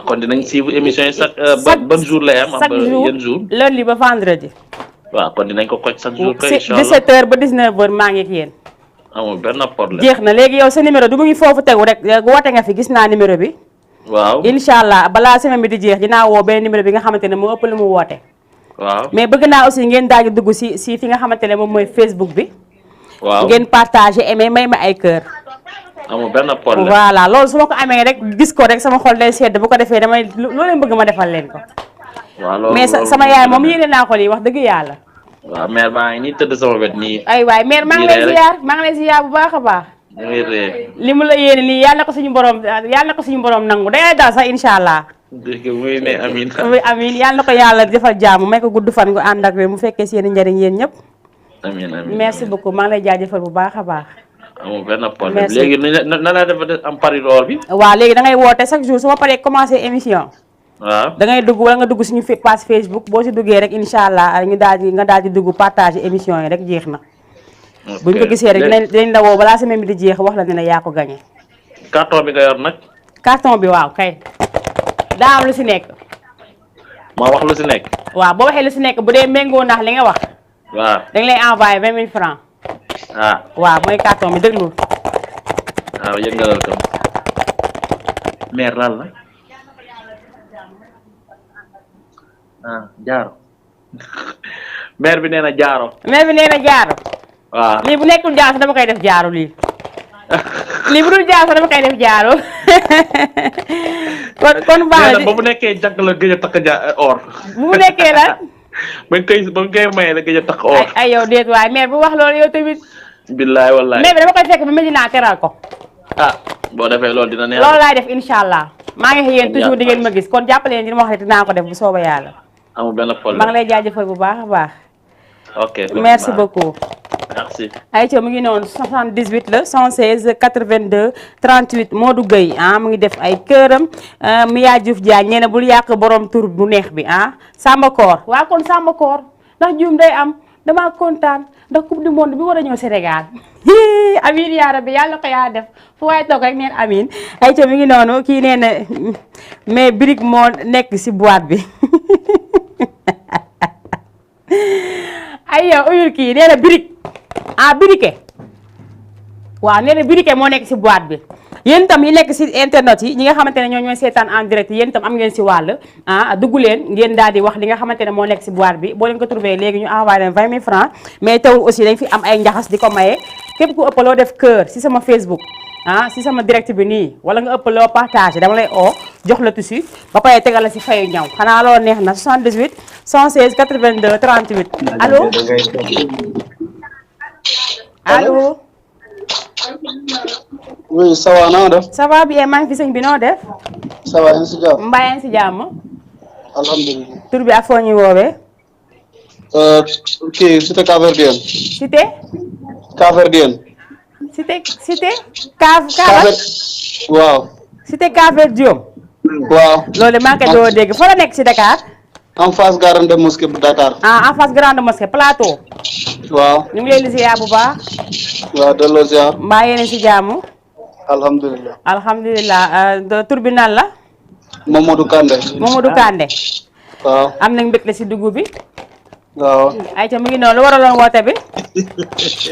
kon dinañ suivre émission yi ban jour lay am. chaque jour yan jour lundi ba vendredi. waaw kon dinañ ko koj chaque jour. kay incha 17h ba 19h maa ngi ak yéen. amul benn problème. jeex na léegi yow sa numéro du mu ngi foofu tegu rek woote nga fi gis naa numéro bi. waaw incha allah balaa semaine bi di jeex dinaa woo benn numéro bi nga xamante ne moo ëpp lu mu woote. waaw mais bëgg naa aussi ngeen daal di dugg si fi nga xamante ne moom mooy Facebook bi. waaw ngeen partagé aimé may ma ay cœur. amul benn problème. voilà loolu su ma ko amee rek gis ko rek sama xol day sedd bu ko defee damay loo leen bëgg ma defal leen ko. waaw loolu mais sama yaay moom yéene naa ko lii wax dëgg yàlla. waaw mère baa ngi nii tëdd sama wet nii. ay waay mère maa ngi lay ziar bu baax a baax. ñu ngi ree. li mu la yéene nii yàlla na ko suñu borom nangu day daal sax incha allah. dégg nga muy ne amiin. amiin yàlla na ko yàlla defal jàmm may ko gudd fan gu ànd ak mu fekkee seen i njëriñ yéen ñëpp. amiin merci beaucoup maa ngi lay jaajëfal bu baax a baax. amul benn problème léegi na la def am pari d'or bi. waaw léegi da ngay woote chaque jour su ma paree commencé émission. waaw da ngay dugg wala nga dugg suñu page Facebook boo si duggee rek incha allah nga daal di dugg partager émission yi rek jeex na. buñ ko gisee rek dinañ la woo balaa semaine bi di jeex wax la ne la yaa ko gagné. carton bi nga yor nag. carton bi waaw kay. daa am lu si nekk. ma wax lu si nekk. waaw boo waxee lu si nekk bu dee méngoo nax li nga wax. waaw dañ lay envoyé 20 000 francs. waaw mooy carton bi déglu. waaw yëngalal ko. mère lan la. jaaro. mère bi nee na jaaro. mère bi nee na jaaro. waaw lii bu nekkul jaaro sax dama koy def jaaro lii. lii bu dul jaaro sax dama koy def jaaro. kon baax na ba mu nekkee jàkk la gëj a takk or. bu mu nekkee lan. ba nga koy maye la gëj a takk or. ay yow déet waaye mère bu wax loolu yow tamit. billaay wallaay. mère bi dama koy fekk ba Medina teral ko. boo defee loolu dina neex. loolu laay def incha allah. maa ngi yéen toujours di ngeen ma gis kon jàppale leen di ma wax rek dinaa ko def bu soobee yàlla. amul benn problème maa ngi lay jaajëfal bu baax a baax. ok merci beaucoup. merci. ayca mu ngi noonu 78 la 116 82 38 Modou Gueye mu ngi def ay këram Mia Diouf Diagne ñeene bul yàq borom tur bu neex bi Samba Koor waaw kon Samba Koor ndax juum day am damaa kontaan ndax coupe du monde bi war a ñëw Sénégal amiin yaa rabbi yàlla ko yaa def fu waaye toog rek neen amiin ay ca mi ngi noonu kii nee na mais brique moo nekk si boîte bi ay yow uyul kii nee na brique briquet waaw nee na briquet moo nekk si boîte bi yéen itam yi nekk si internet yi ñi nga xamante ne ñoo ñooy seetaan en direct yéen itam am ngeen si wàll dugg leen ngeen daal di wax li nga xamante ne moo nekk si boîte bi boo leen ko trouvé léegi ñu envoyé leen 20 000 francs mais teewul aussi dañ fi am ay njaxas di ko maye képp ku ëpp loo def cœur si sama Facebook si sama direct bi nii wala nga ëpp loo partagé dama lay oo jox la tissu ba pare tegal la si fayu ñaw xanaa loo neex na 78 116 82 38 allo allo. oui ça va na nga def. ça va bien maa ngi fi sëñ bi noo def. ça va yaa ngi si jàmm. mbaa yaa ngi si jàmm. alhamdulilah. tur bi ak foo ñuy woowee. kii cité Cap-Verdien. cité. Cap-Verdien. cité. waaw. cité Cap-Verdien. waaw. loolu maa ngi koy doo dégg fa la nekk si Dakar. en face grande mosquée bu Dakar. en face grande mosquée plateau. waaw. ñu ngi leen di ziar bu baax. waaw delloo ziar. mbaa yéen si jàmm. alhamdulilah. alhamdulilah tur bi nan la. Mamadou Kandé. Mamadou Kandé. waaw. am nañ mbégte si dugub bi. waaw. ayca mu ngi noonu lu waraloon woote bi.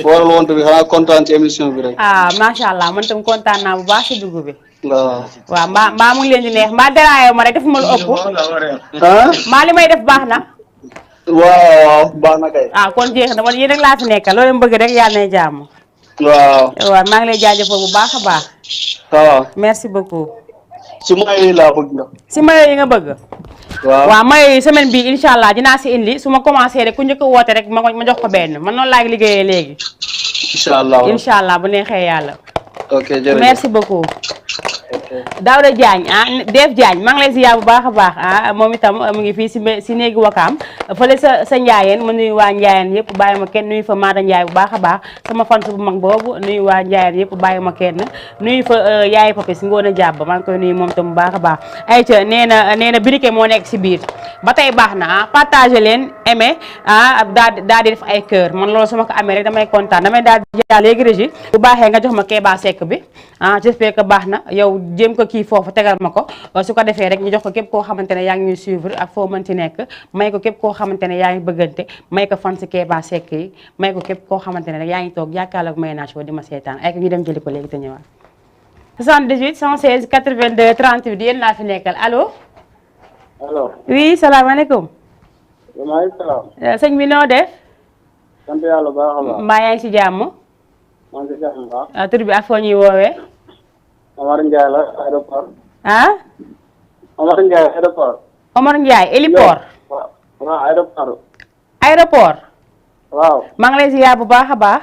waral wonte bi xanaa kontaan ci émission bi rek. macha allah man tam kontaan naa bu baax si dugub bi. waaw. waaw mbaa mu ngi leen di neex mbaa déraayo ma rek def ma lu ëpp. mbaa li may def baax na. waaw baax na kay. kon jeex na man yéen rek laa fi nekkal loolu leen bëgg rek yàlla na jàmm. waaw. waaw maa ngi lay jaajëfal bu baax a baax. ça va. merci beaucoup. ci mayo yi laa bëgg nga. si mayo yi nga bëgg. waaw mayo yi semaine bi incha allah dinaa si indi su ma commencé rek ku njëkk a woote rek ma jox ko benn man noonu laa liggéeyee léegi. incha allah bu neexee yàlla. ok jërëjëf merci beaucoup. Daouda Diagne Def Diagne maa ngi lay ziar bu baax a baax moom itam mu ngi fii si néegi Wakaam fële sa Njaayeen ma nuyu waa Njaayeen yëpp bàyyi ma kenn nuyu fa Maada Njaay bu baax a baax sama fans bu mag boobu nuyu waa Njaayeen yëpp bàyyi ma kenn nuyu fa yaay Papis Ngoone Jàbb maa ngi koy nuyu moom itam bu baax a baax ayca nee na briquet moo nekk si biir ba tey baax na partagé leen aimé daal di def ay cœur man loolu su ma ko amee rek damay kontaan damay daal di jaar léegi régie bu baaxee nga jox ma Kéba Seck bi j'espère que baax na yow jéem ko kii foofu tegal ma ko su ko defee rek ñu jox ko képp koo xamante ne yaa ngi ñuy suivre ak foo mënti nekk may ko képp koo xamante ne yaa ngi bëggante may ko fan si Kéba Seck yi may ko képp koo xamante ne rek yaa ngi toog jàkkaarloog Mayna Show di ma seetaan ay ko ñu dem jëli ko léegi te ñëwaat 78 116 82 38 yéen laa fi nekkal allo. allo. oui salaamaaleykum. maaleykum salaam. sëñ bi noo def. sant yàlla baax a baax. mbaa yaa ngi si jàmm. maa ngi si jàmm baax. tur bi ak foo ñuy woowee. Omar Ndiaye la aéroport. Omar Ndiaye aéroport. Omar Ndiaye héliport. waaw aéroport. aéroport. waaw. maa ngi lay ziar bu baax a baax.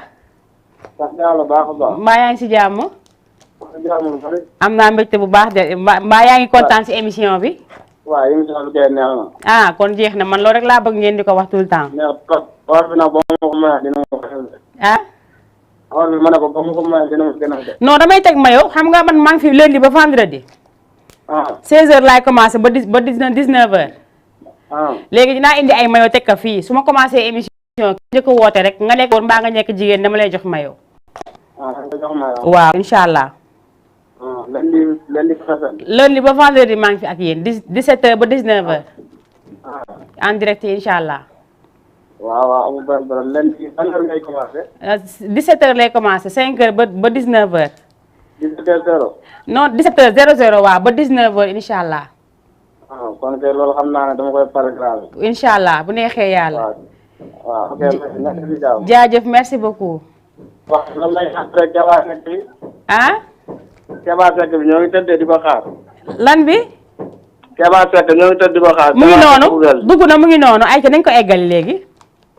sant yàlla baax a baax. mbaa yaa ngi si jàmm. am naa mbégte bu baax de mbaa yaa ngi kontaan si émission bi. waaw émission bi kay neex na. kon jeex na man loolu rek laa bëgg ngeen di ko wax tout le temps. neex or bi nag ba ma ko mën dina ma ko xel. or bi ma ne ko ba ma ko mën dina ma ko gën a def. non damay teg mayo xam nga man maa ngi fi lundi ba vendredi. 16h laay commencé ba 19h. léegi dinaa indi ay mayo teg ko fii su ma commencé émission njëkk a woote rek nga nekk woon mbaa nga nekk jigéen dama lay jox mayo. waaw incha allah. lundi ba vendredi maa ngi fi ak yéen 17h ba 19h. en direct incha allah. waaw amul benn problème lundi ban heure ngay commencé. 17h lay commencé 5h ba 19h. 17h00. non 17h00 waaw ba 19h incha allah. kon kay loolu xam naa ne dama koy programme. incha allah bu neexee yàlla. waaw ok merci. jaajëf merci beaucoup. wax lan lay après Kéba Seck bi. Kéba Seck bi ñoo ngi tëddee di ko xaar. lan bi. Kéba Seck ñoo ngi tëdd di ko xaar. mu ngi noonu dugg na mu ngi noonu ay ca nañ ko eggali léegi.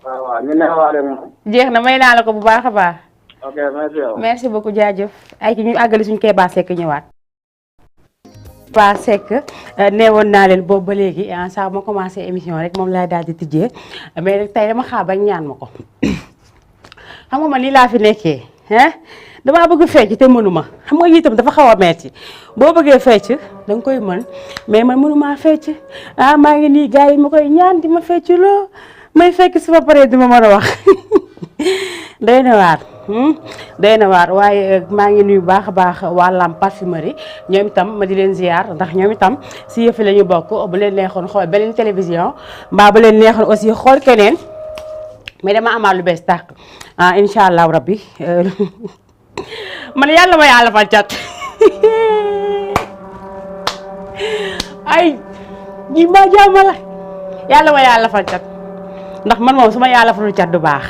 waaw ñu neexaale moom. jeex na may naa la ko bu baax a baax. ok merci. merci beaucoup jaajëf ay ci ñu àggali suñu Kéba Seck ñëwaat. Kéba Seck neewoon naa leen boobu ba léegi saa ma commencé émission rek moom laay daal di tijjee mais rek tey dama xaar ba ñaan ma ko xam nga man lii laa fi nekkee damaa bëgg fecc te mënuma xam nga itam dafa xaw a metti boo bëggee fecc da nga koy mën mais man mënumaa fecc maa ngi nii gars yi ma koy ñaan di ma fecc loo may fekk su ma paree duma mën a wax doy na waar doy na waar waaye maa ngi nuyu baax a baax waa Lam Parfumerie ñoom itam ma di leen ziar ndax ñoom itam si yëfi la ñu bokk bu leen neexoon xool beneen télévision mbaa bu leen neexoon aussi xool keneen mais dama amaat lu bees tàq incha allahu rabbi man yàlla ma yàlla fal cat ay ji ma jàmm la yàlla ma yàlla fal cat ndax man moom su ma yàlla falu cat du baax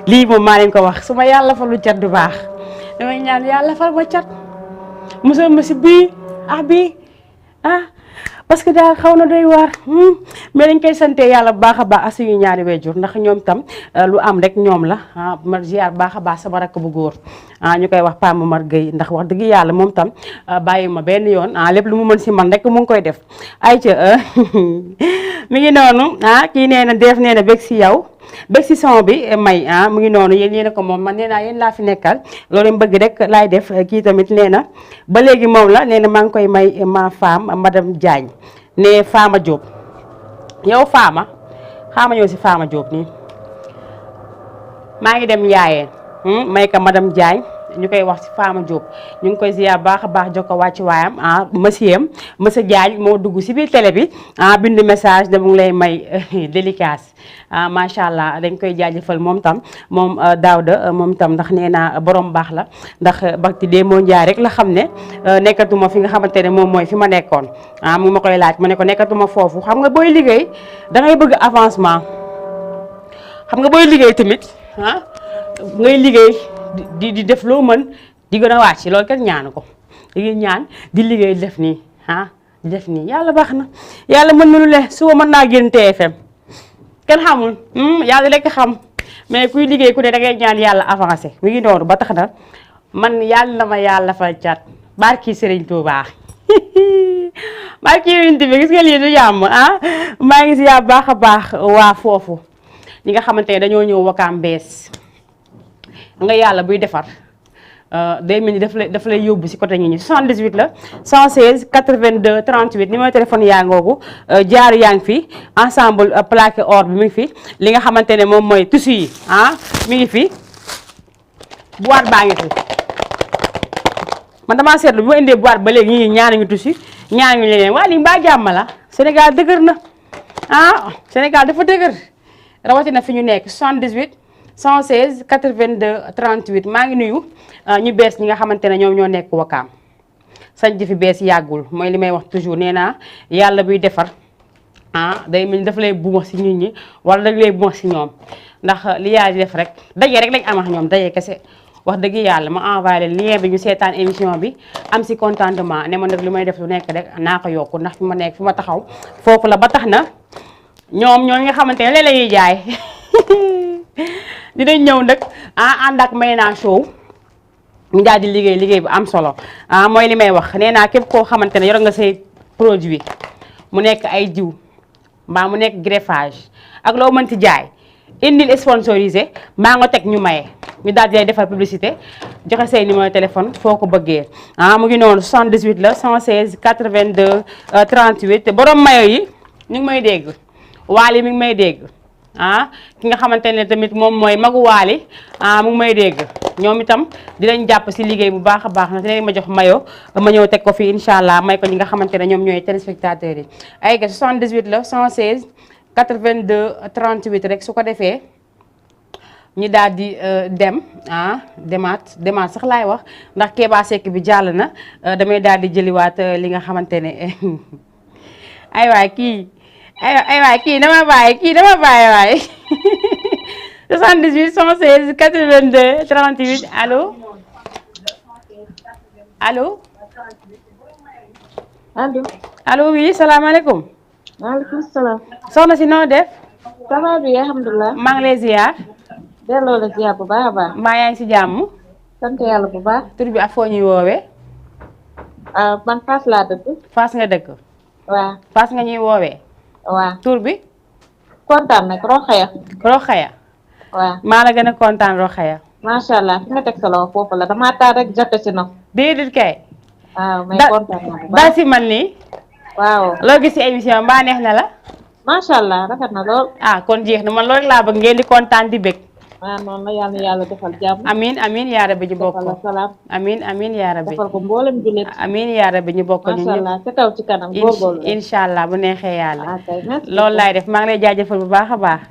lii moom maa leen ko wax su ma yàlla falu cat du baax damay ñaan yàlla fal ma cat musal ma si bii parce que daal xaw na doy waar mais dañ koy sante yàlla bu baax a baax ak suñu ñaari wéjur ndax ñoom tam lu am rek ñoom la ma ziar baax a baax sama rakk bu góor ñu koy wax Pa Momar Gueye ndax wax dëgg yàlla moom tam bàyyi ma benn yoon lépp lu mu mën si man rek mu ngi koy def ay ca mi ngi noonu kii nee na def nee na bég si yow bég si son bi may mu ngi noonu yéen a ko moom man nee naa yéen laa fi nekkal loolu mu bëgg rek laay def kii tamit nee na ba léegi moom la nee na maa ngi koy may ma femme madame Diagne ne Fama Diop yow Fama xaama ñëw si Fama Diop nii maa ngi dem Njaayeen may ka madame Diagne ñu koy wax si Fama Diop ñu ngi koy ziar baax a baax jox ko wàcc waayam monsieur Diagne moo dugg si biir télé bi bind message da mu ngi lay may délicace macha allah dañ koy jaajëfal moom tam moom Daouda moom tam ndax nee naa borom baax la ndax bakti dee moo njaay rek la xam ne nekkatuma fi nga xamante ne moom mooy fi ma nekkoon mu ma koy laaj ma ne ko nekkatuma foofu xam nga booy liggéey da ngay bëgg avancement xam nga booy liggéey tamit ngay liggéey di def loo mën di gën a wàcc loolu kenn ñaanu ko di ñaan di liggéey def nii di def nii yàlla baax na yàlla mën na lu le suba mën naa génn TFM kenn xamul yàlla rek xam mais kuy liggéey ku ne da ngay ñaan yàlla avancé mi ngi noonu ba tax na man yàlla na ma yàlla fal cat barki Serigne Touba barki yonent bi gis nga lii du yàmm maa ngi si yaa baax a baax waa foofu ñi nga xamante ne dañoo ñëw Wakaam bees nga yàlla buy defar day mel ni daf lay yóbbu si côté ñi 78 la 116 82 38 numéro téléphone yaa ngoogu jaaru yaa ngi fi ensemble plaqué or bi mi ngi fi li nga xamante ne moom mooy tissu yi mi ngi fi boîte baa ngi fi man damaa seetlu bi ma indee boîte ba léegi ñi ñaanuñu tissu ñaanuñu leneen waa lii mbaa jàmm la Sénégal dëgër na Sénégal dafa dëgër rawatina fi ñu nekk 78 116 82 38 maa ngi nuyu ñu bees ñi nga xamante ne ñoom ñoo nekk Wakaam sañ fi bees yàggul mooy li may wax toujours nee naa yàlla buy defar day mel ni dafa lay buuma si nit ñi wala da lay buuma si ñoom ndax li yaa di def rek daje rek lañ am ak ñoom daje kese wax dëgg yàlla ma envoyé leen lien bi ñu seetaan émission bi am si contentement ne ma nag li may def lu nekk rek naa ko yokku ndax fi ma nekk fi ma taxaw foofu la ba tax na ñoom nga xamante ne léeg la ñuy jaay dinañ ñëw nag ànd ak Mayna Show ñu daal di liggéey bu am solo mooy li may wax nee naa képp koo xamante ne yor nga say produit mu nekk ay diw mbaa mu nekk greffage ak loo mënti jaay indil sponsorisé maa nga teg ñu maye ñu daal di lay defal publicité joxe say numéro téléphone foo ko bëggee mu ngi noonu 78 la 116 82 38 te borom mayo yi ñu ngi may dégg Waly mi ngi may dégg ki nga xamante ne tamit moom mooy magu Waly mu ngi may dégg ñoom itam dinañ jàpp si liggéey bu baax a baax na dinañ ma jox mayo ma ñëw teg ko fii incha allah may ko ñi nga xamante ne ñoom ñooy téléspectateurs yi ay ga 78 la 116 82 38 rek su ko defee ñu daal di dem demaat sax laay wax ndax Kéba Seck bi jàll na damay daal di jëliwaat li nga xamante ne ay waay kii dama bàyyi waay 78 116 82 38 allo allo oui salaamaaleykum. maaleykum salaam. soxna si noo def. ça va bien alhamdulilah. maa ngi lay ziar. delloo la ziar bu baax a baax. mbaa yaa ngi si jàmm. sant yàlla bu baax. tur bi ak foo ñuy woowee. man Fass laa dëkk. Fass nga dëkk. waaw. Fass nga ñuy woowee. waaw. tur bi. kontaan nag Rokhaya. Rokhaya. waaw. maa la gën a kontaan Rokhaya. macha allah fi nga teg sa loxo foofu la damaa taal rek jote si nopp. déedéet kay. waaw mais kontaan naa bu baax daal si man nii. waaw. loo gis si émission mbaa neex na la. macha allah rafet na lool. ah kon jeex na man loolu rek laa bëgg ngeen di kontaan di bég. waaw noonu la yàlla yàlla defal jàmm. amiin yaa rabbi ñu bokk defal la salaam. amiin yaa rabbi defal ko mboolem jullit. amiin yaa rabbi ñu bokk ñu macha allah ca kaw ci kanam góorgóorlu. incha allah bu neexee yàlla. ok merci loolu laay def maa ngi lay jaajëfal bu baax a baax.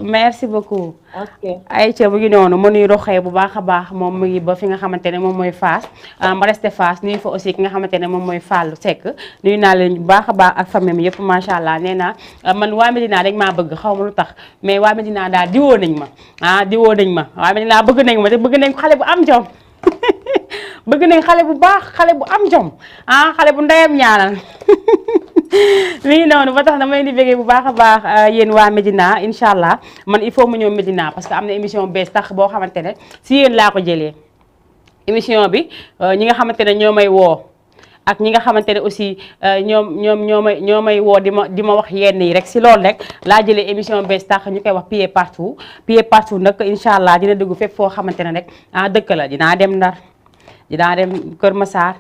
merci beaucoup. ok Aïcha mu ngi noonu mu nuy roxee bu baax a baax moom mu ngi ba fi nga xamante ne moom mooy Fass ma resté Fass nuyu fa aussi ki nga xamante ne moom mooy Fallou Seck nuyu naa leen bu baax a baax ak famille yëpp macha allah nee naa man waa Medina dañ maa bëgg xaw ma lu tax mais waa Medina daal diwoo nañ ma diwoo nañ ma waa Medina bëgg nañ ma te bëgg nañ xale bu am jom bëgg nañ xale bu baax xale bu am jom xale bu ndeyam ñaanal mi ngi noonu ba tax dama leen di bëggee bu baax a baax yéen waa Medina incha allah man il faut mu ñëw Medina parce que am na émission bees tax boo xamante ne si yéen laa ko jëlee émission bi ñi nga xamante ne ñoo may woo ak ñi nga xamante ne aussi ñoo may woo di ma wax yenn yi rek si loolu rek laa jëlee émission bees tax ñu koy wax pied partout nag incha allah dina dugg fépp foo xamante ne rek dëkk la dinaa dem Ndar dinaa dem Kër Massar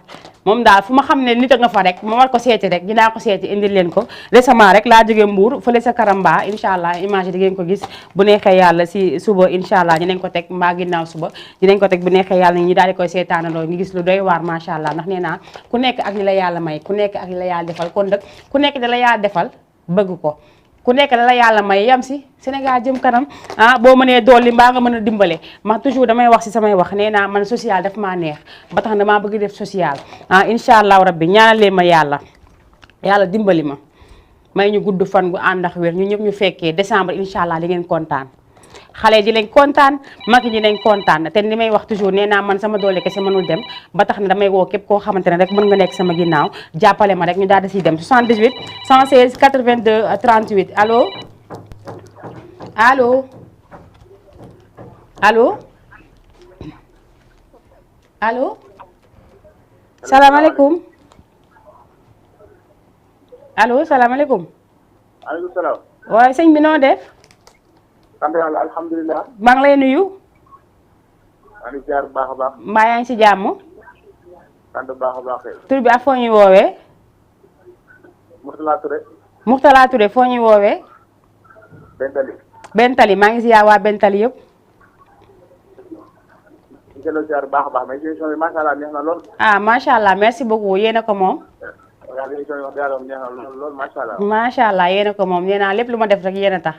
moom daal fu ma xam ne nit a nga fa rek ma war ko seeti rek dinaa ko seeti indil leen ko récemment rek laa jógee Mbour fële sa Karamba incha allah image di ngeen ko gis bu neexee yàlla si suba incha allah dinañ ko teg mbaa ginnaaw suba dinañ ko teg bu neexee yàlla ñu daal di koy seetaanandoo ñu gis lu doy waar macha allah ndax nee naa ku nekk ak li la yàlla may ku nekk ak li la yàlla defal kon nag ku nekk da la yàlla defal bëgg ko ku nekk da la yàlla may yam si Sénégal jëm kanam boo mënee dolli mbaa nga mën a dimbale ma toujours damay wax si samay wax nee naa man social daf maa neex ba tax damaa bëgg def social incha allahu rabbi ñaanalee ma yàlla dimbali ma may ñu gudd fan gu ànd ak wér ñu ñëpp ñu fekkee décembre incha allah di ngeen kontaan xale di lañ kontaan mag ñi lañ kontaan te li may wax toujours nee naa man sama doole kese mënul dem ba tax ne damay woo képp koo xamante ne rek mën nga nekk sama ginnaaw jàppale ma rek ñu daal di siy dem 78 116 82 38 allo allo allo allo salaamaaleykum allo salaamaaleykum. maaleykum salaam. waaye sëñ bi noo def. sant yàlla alhamdulilah. maa ngi lay nuyu. maa ngi ziar bu baax a baax. mbaa yaa ngi si jàmm. sant bu baax a baax. tur bi ak foo ñuy woowee. Mourtala Touré. Mourtala Touré foo ñuy woowee. Bentali. Bentali maa ngi si yaa waa Bentali yëpp. ñu ngi lay ziar bu baax a baax mais émission bi macha allah neex na lool. macha allah merci beaucoup yéen a ko moom. waaw émission bi wax dëgg yàlla neex na lool macha allah. macha allah yéen a ko moom nee naa lépp lu ma def rek yéen a tax.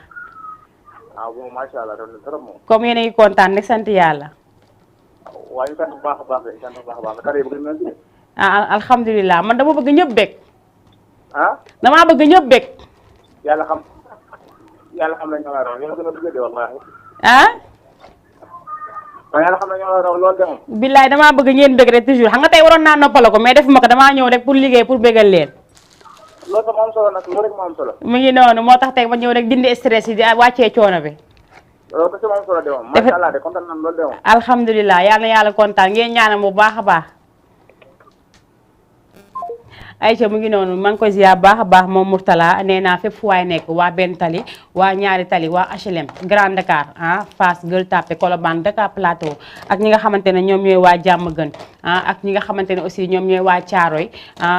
bon macha allah trop moom. comme yéen a ngi kontaan rek sant yàlla. waaye ñu sant bu baax a baax de sant bu baax a baax kàddu yi bëgg nañu si. alhamdulilah man dama bëgg ñëpp bég. damaa bëgg ñëpp bég. yàlla xam nañ ñoo la raw ñoo gën a bëgg de wallaahi. yàlla xam nañ ñoo la raw loolu de moom. billaay damaa bëgg ngeen bég rek toujours xam nga tey waroon naa noppala ko mais defuma ko damaa ñëw rek pour liggéey pour bégal leen. loolu sax moo am solo nag loolu rek moo am solo. mu ngi noonu moo tax tey ma ñëw rek dindi stress yi di wàccee coono bi. loolu kese moo am solo de moom macha allah de kontaan nañ loolu de moom. alhamdulilah yal na yàlla kontaan ngeen ñaanal bu baax a baax. Aïcha mu ngi noonu maa ngi koy ziar baax a baax moom Mourtala nee naa fépp fu waay nekk waa benn tali waa ñaari tali waa HLM Grand Dakar Fass Gueule Tapée Colobane Dakar Plateau ak ñi nga xamante ne ñoom ñooy waa Diamaguène ak ñi nga xamante ne aussi ñoom ñooy waa Thiaroye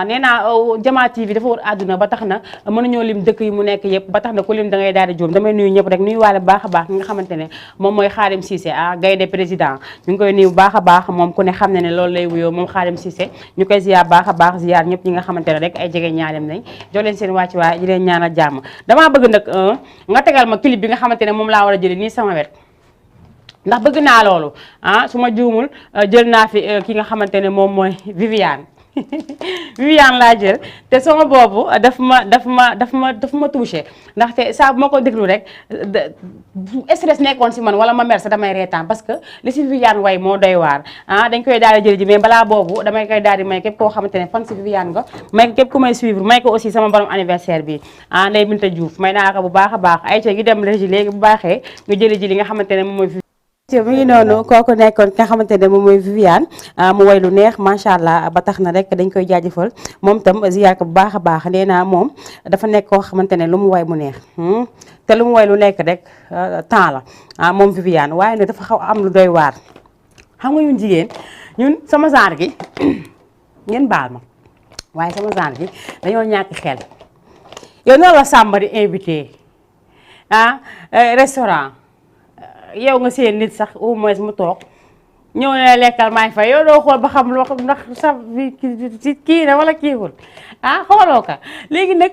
nee naa Jama TV dafa wër àdduna ba tax na mënuñoo lim dëkk yi mu nekk yëpp ba tax na ku lim da ngay daal di juum damay nuyu ñëpp rek nuyu waale baax a baax ñi nga xamante ne moom mooy Khadim Cissé gaynde président ñu ngi koy nuyu bu baax a baax moom ku ne xam ne ne loolu lay wuyoo moom Khadim Cissé ñu koy ziar baax a baax ziar ñëpp ñi nga xamante ne rek ay jege ñaalem nañ jox leen seen wàcc waay di leen ñaanal jàmm damaa bëgg nag nga tegal ma clip bi nga xamante ne moom laa war a jëlee nii sama wet ndax bëgg naa loolu su ma juumul jël naa fi ki nga xamante ne moom mooy Viviane Viviane laa jël te sama boobu daf ma touché ndaxte saa bu ma ko déglu rek stress nekkoon si man wala ma mer sa damay reetaan parce que li si Viviane way moo doy waar dañ koy daal di jël ji mais balaa boobu damay koy daal di may képp koo xamante ne fan si Viviane nga may ko képp ku may suivre may ko aussi sama borom anniversaire bi Ndeye Binta Diouf may naa ko bu baax a baax ay ca gi dem régi léegi bu baaxee nga jëli ji li nga xamante ne moom mooy mu ngi noonu kooku nekkoon ki nga xamante ne moom mooy Viviane mu way lu neex macha allah ba tax na rek dañ koy jaajëfal moom tam ziyaar ko bu baax a baax nee naa moom dafa nekk koo xamante ne lu mu way mu neex te lu mu way lu nekk rek temps la moom Viviane waaye nag dafa xaw am lu doy waar xam nga ñun jigéen ñun sama genre gi ngeen baal ma waaye sama genre gi dañoo ñàkk xel yow noonu la Samba di invité restaurant yow nga seen nit sax au moins mu toog ñëw ne lekkal maay fay yow doo xool ba xam loo ndax sa kii na wala kiiwul xooloo ka léegi nag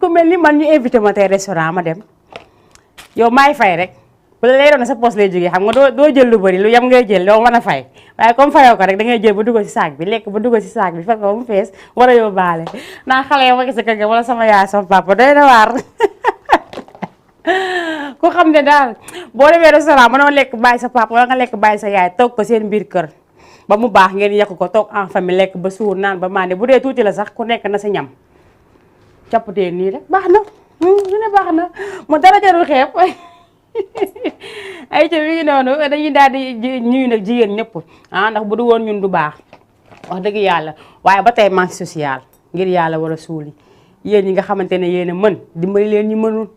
ku mel ni man ñu invité ma tey restaurant ma dem yow maay fay rek bu la lay doon sa poche lay jógee xam nga doo jël lu bëri lu yam ngay jël doo mën a fay waaye comme fayoo ko rek da ngay jël ba dugal ci saak bi lekk ba dugal ci saak bi fekk ba mu fees war a yóbbaale naa xale yi ma gis kër ga wala sama yaay sama papa doy na waar ku xam ne daal boo demee restaurant mënoo lekk bàyyi sa papa wala nga lekk bàyyi sa yaay toog ko seen biir kër ba mu baax ngeen yekk ko toog en famille lekk ba suur naan ba màndi bu dee tuuti la sax ku nekk na sa ñam cappatee nii rek baax na lu ne baax na mu dara jarul xeeb ay ca mi ngi noonu dañuy daal di ñuy nag jigéen ñëpp ndax bu du woon ñun du baax wax dëgg yàlla waaye ba tey manque social ngir yàlla war a suuli yéen ñi nga xamante ne yéen a mën dimbali leen ñi mënul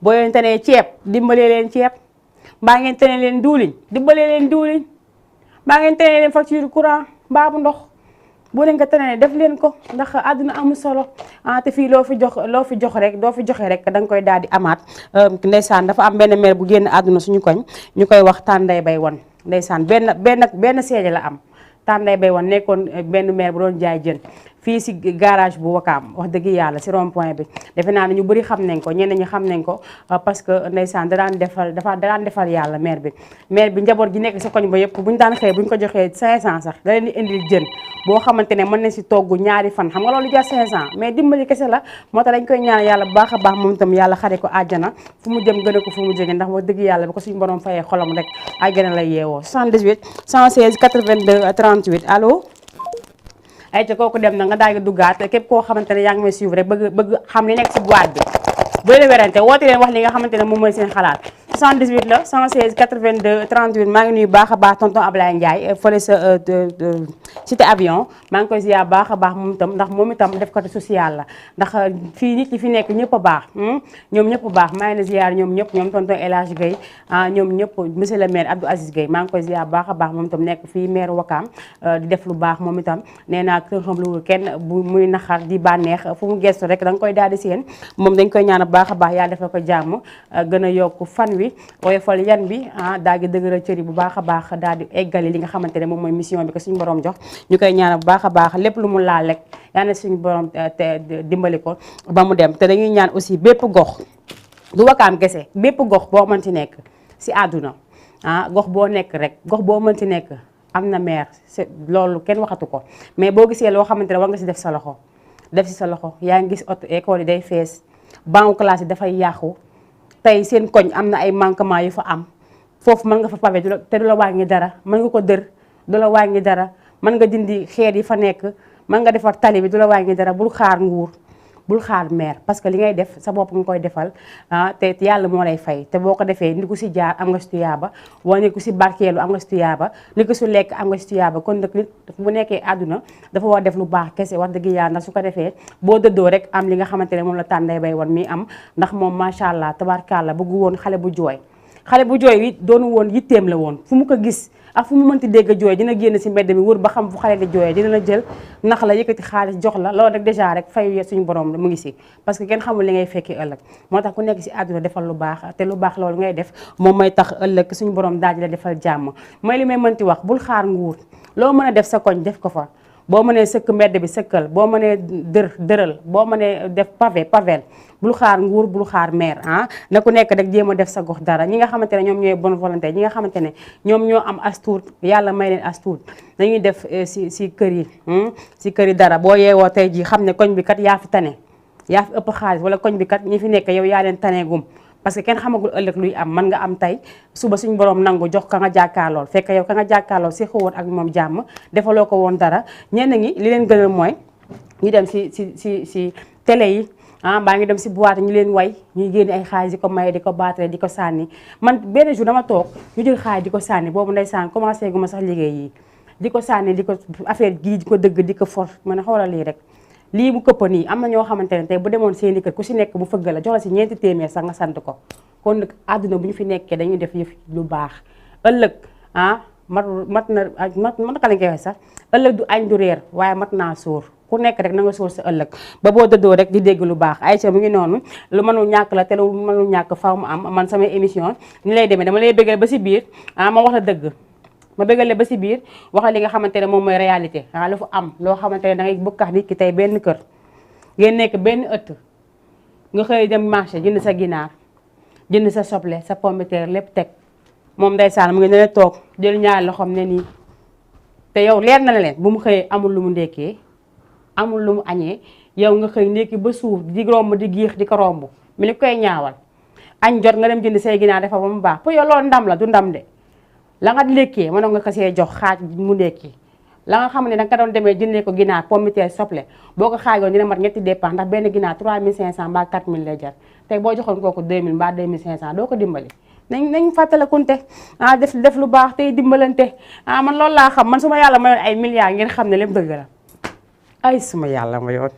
boo leen tenee ceeb dimbalee leen ceeb mbaa ngeen tenee leen diwliñ dimbalee leen diwliñ mbaa ngeen tenee leen facture courant mbaa bu ndox boo leen ko tenee def leen ko ndax àdduna amul solo te fii loo fi jox rek doo fi joxe rek da nga koy daal di amaat ndeysaan dafa am benn mère bu génn àdduna suñu koñ ñu koy wax tànday bay wan ndeysaan benn seede la am tànday bay wan nekkoon benn mère bu doon jaay jën fii si garage bu Wakaam wax dëgg yàlla si rond point bi defe naa ne ñu bëri xam nañ ko ñenn ñi xam nañ ko parce que ndeysaan da daan defal yàlla maire bi njaboot gi nekk si koñ ba yëpp bu ñu daan xëy bu ñu ko joxee 500 sax da leen di indil jën boo xamante ne mën nañ si togg ñaari fan xam nga loolu jar 500 mais dimbali kese la moo tax dañ koy ñaan yàlla bu baax a baax moom itam yàlla xare ko àjjana fu mu jëm gën a ko fu mu jóge ndax wax dëgg yàlla bi ko suñu borom fayee xolam rek àjjana lay yeewoo 78 116 82 38 allo ay ca kooku dem na nga daal di duggaat képp koo xamante ne yaa ngi may suivre rek bëgg xam li nekk si boîte bi bu leen werante woote leen wax li nga xamante ne moom mooy seen xalaat 78 la 116 82 38 maa ngi nuyu baax a baax tonton Ablaye Ndiaye fële sa cité avion maa ngi koy ziar baax a baax moom itam def ko social la ndax fii nit ñi fi nekk ñëpp a baax ñoom ñëpp a baax maa ngi leen ziar ñoom ñëpp ñoom tonton El Hadj Gueye ñoom ñëpp monsieur le maire Abdou Aziz Gueye maa ngi koy ziar baax a baax moom itam nekk fii maire Wakaam di def lu baax moom itam nee naa kër xam lu kenn bu muy naxar di bànneex fu mu gestu rek da nga koy daal di seen moom dañ koy ñaan baax a baax yaa defal ko jàmm gën a yokk fan wi woyofal yan bi daal di dëgëral cëri bu baax a baax daal di eggali li nga xamante ne moom mooy mission bi ko suñu borom jox ñu koy ñaan bu baax a baax lépp lu mu laal rek yaa ne suñu borom te dimbali ko ba mu dem te dañuy ñaan aussi bépp gox du Wakaam kese bépp gox boo mën ci nekk si àdduna gox boo nekk rek gox boo mën ci nekk am na maire loolu kenn waxatu ko mais boo gisee loo xamante ne war nga si def sa loxo def si sa loxo yaa ngi gis auto école yi day fees banc classe yi dafay yàqu tey seen koñ am na ay manquement yu fa am foofu mën nga fa pavé te du la wàññi dara mën nga ko dër du la wàññi dara mën nga dindi xeer yi fa nekk mën nga defar tali bi du la wàññi dara bul xaar nguur bul xaar maire parce que li ngay def sa bopp nga koy defal te yàlla moo lay fay te boo ko defee ni ku si jaar am nga si tuyaaba wala ni ku si barkeelu am nga si tuyaaba ni ku si lekk am nga si tuyaaba kon nag nit bu nekkee àdduna dafa war def lu baax kese wax dëgg yàlla ndax su ko defee boo dëddoo rek am li nga xamante ne moom la tànday bay wan mi am ndax moom macha allah tabarkàlla bëggu woon xale bu jooy wi doonu woon yitteem la woon fu mu ko gis ak fu mu mënti dégg jooy dina génn si mbedd mi wër ba xam fu xale di jooyee dina la jël nax la yëkkati xaalis jox la loolu rek déjà rek fayu suñu borom mu ngi si parce que kenn xamul li ngay fekki ëllëg moo tax ku nekk si àdduna defal lu baax te lu baax loolu ngay def moom may tax ëllëg suñu borom daal di la defal jàmm mooy li may mënti wax bul xaar nguur loo mën a def sa koñ def ko fa boo mënee sëkk mbedd bi sëkkal boo mënee dëral boo mënee def pavel bul xaar nguur bul xaar maire na ku nekk rek jéem a def sa gox dara ñi nga xamante ne ñoom ñooy bonne volonté ñi nga xamante ne ñoom ñoo am as tuut yàlla may leen as tuut dañuy def si kër yi dara boo yeewoo tey jii xam ne koñ bi kat yaa fi tane yaa fi ëpp xaalis wala koñ bi kat ñi fi nekk yow yaa leen taneegum parce que kenn xamagul ëllëg luy am mën nga am tey suba suñu borom nangu jox ka nga jàkkaarlool fekk yow ka nga jàkkaarlool si xawoon ak moom jàmm defaloo ko woon dara ñenn ñi li leen gënal mooy ñu dem si télé yi mbaa ngi dem si boîte ñu leen way ñuy génne ay xaalis di ko maye di ko baatale di ko sànni man benn jour dama toog ñu jël xaalis di ko sànni boobu ndeysaan commencé gu ma sax liggéey yi di ko sànni di ko affaire gii di ko dëgg di ko for ma ne xoolal lii rek lii bu këpp nii am na ñoo xamante ne tey bu demoon seeni kër ku si nekk bu fëgg la jox la si ñeenti téeméer sax nga sant ko kon nag àdduna bu ñu fi nekkee dañuy def yëf lu baax ëllëg mat na naka lañ koy waxee sax ëllëg du añ du reer waaye mat naa sóor ku nekk rek na nga sóor sa ëllëg ba boo dëddoo rek di dégg lu baax Aïcha mu ngi noonu lu mënul ñàkk la te lu mënul ñàkk faaw mu am man samay émission ni lay demee dama lay bëggal ba si biir ma wax la dëgg ma bëggale ba si biir wax li nga xamante ne moom mooy réalité lu fa am loo xamante ne da ngay bokkax nit ki tey benn kër ngeen nekk benn ëtt nga xëy dem marché jënd sa ginaar jënd sa soble sa pomme de terre lépp teg moom ndeysaan mu ngi ne toog jël ñaari loxoom ne nii te yow leer na leen bu mu xëyee amul lu mu ndekkee amul lu mu añee yow nga xëy ndekki ba suuf di romb di giix di ko romb mi ni koy ñaawal añ jot nga dem jënd say ginaar defa ba mu baax pour yow loolu ndam la du ndam de la nga lekkee mënoon nga ko see jox xaaj mu ndekki la nga xam ne danga ko doon demee jëndee ko ginaar pomme de terre soble boo ko xaajoon dina mat ñetti dépense ndax benn ginaar 3500 mbaa 4000 lay jar tey boo joxoon kooku 2000 mbaa 2500 doo ko dimbali nañ fàttalikunte def lu baax tey dimbalante man loolu laa xam man suma yàlla mayoon ay milliards ngeen xam ne lépp dëgg la ay suma yàlla mayoon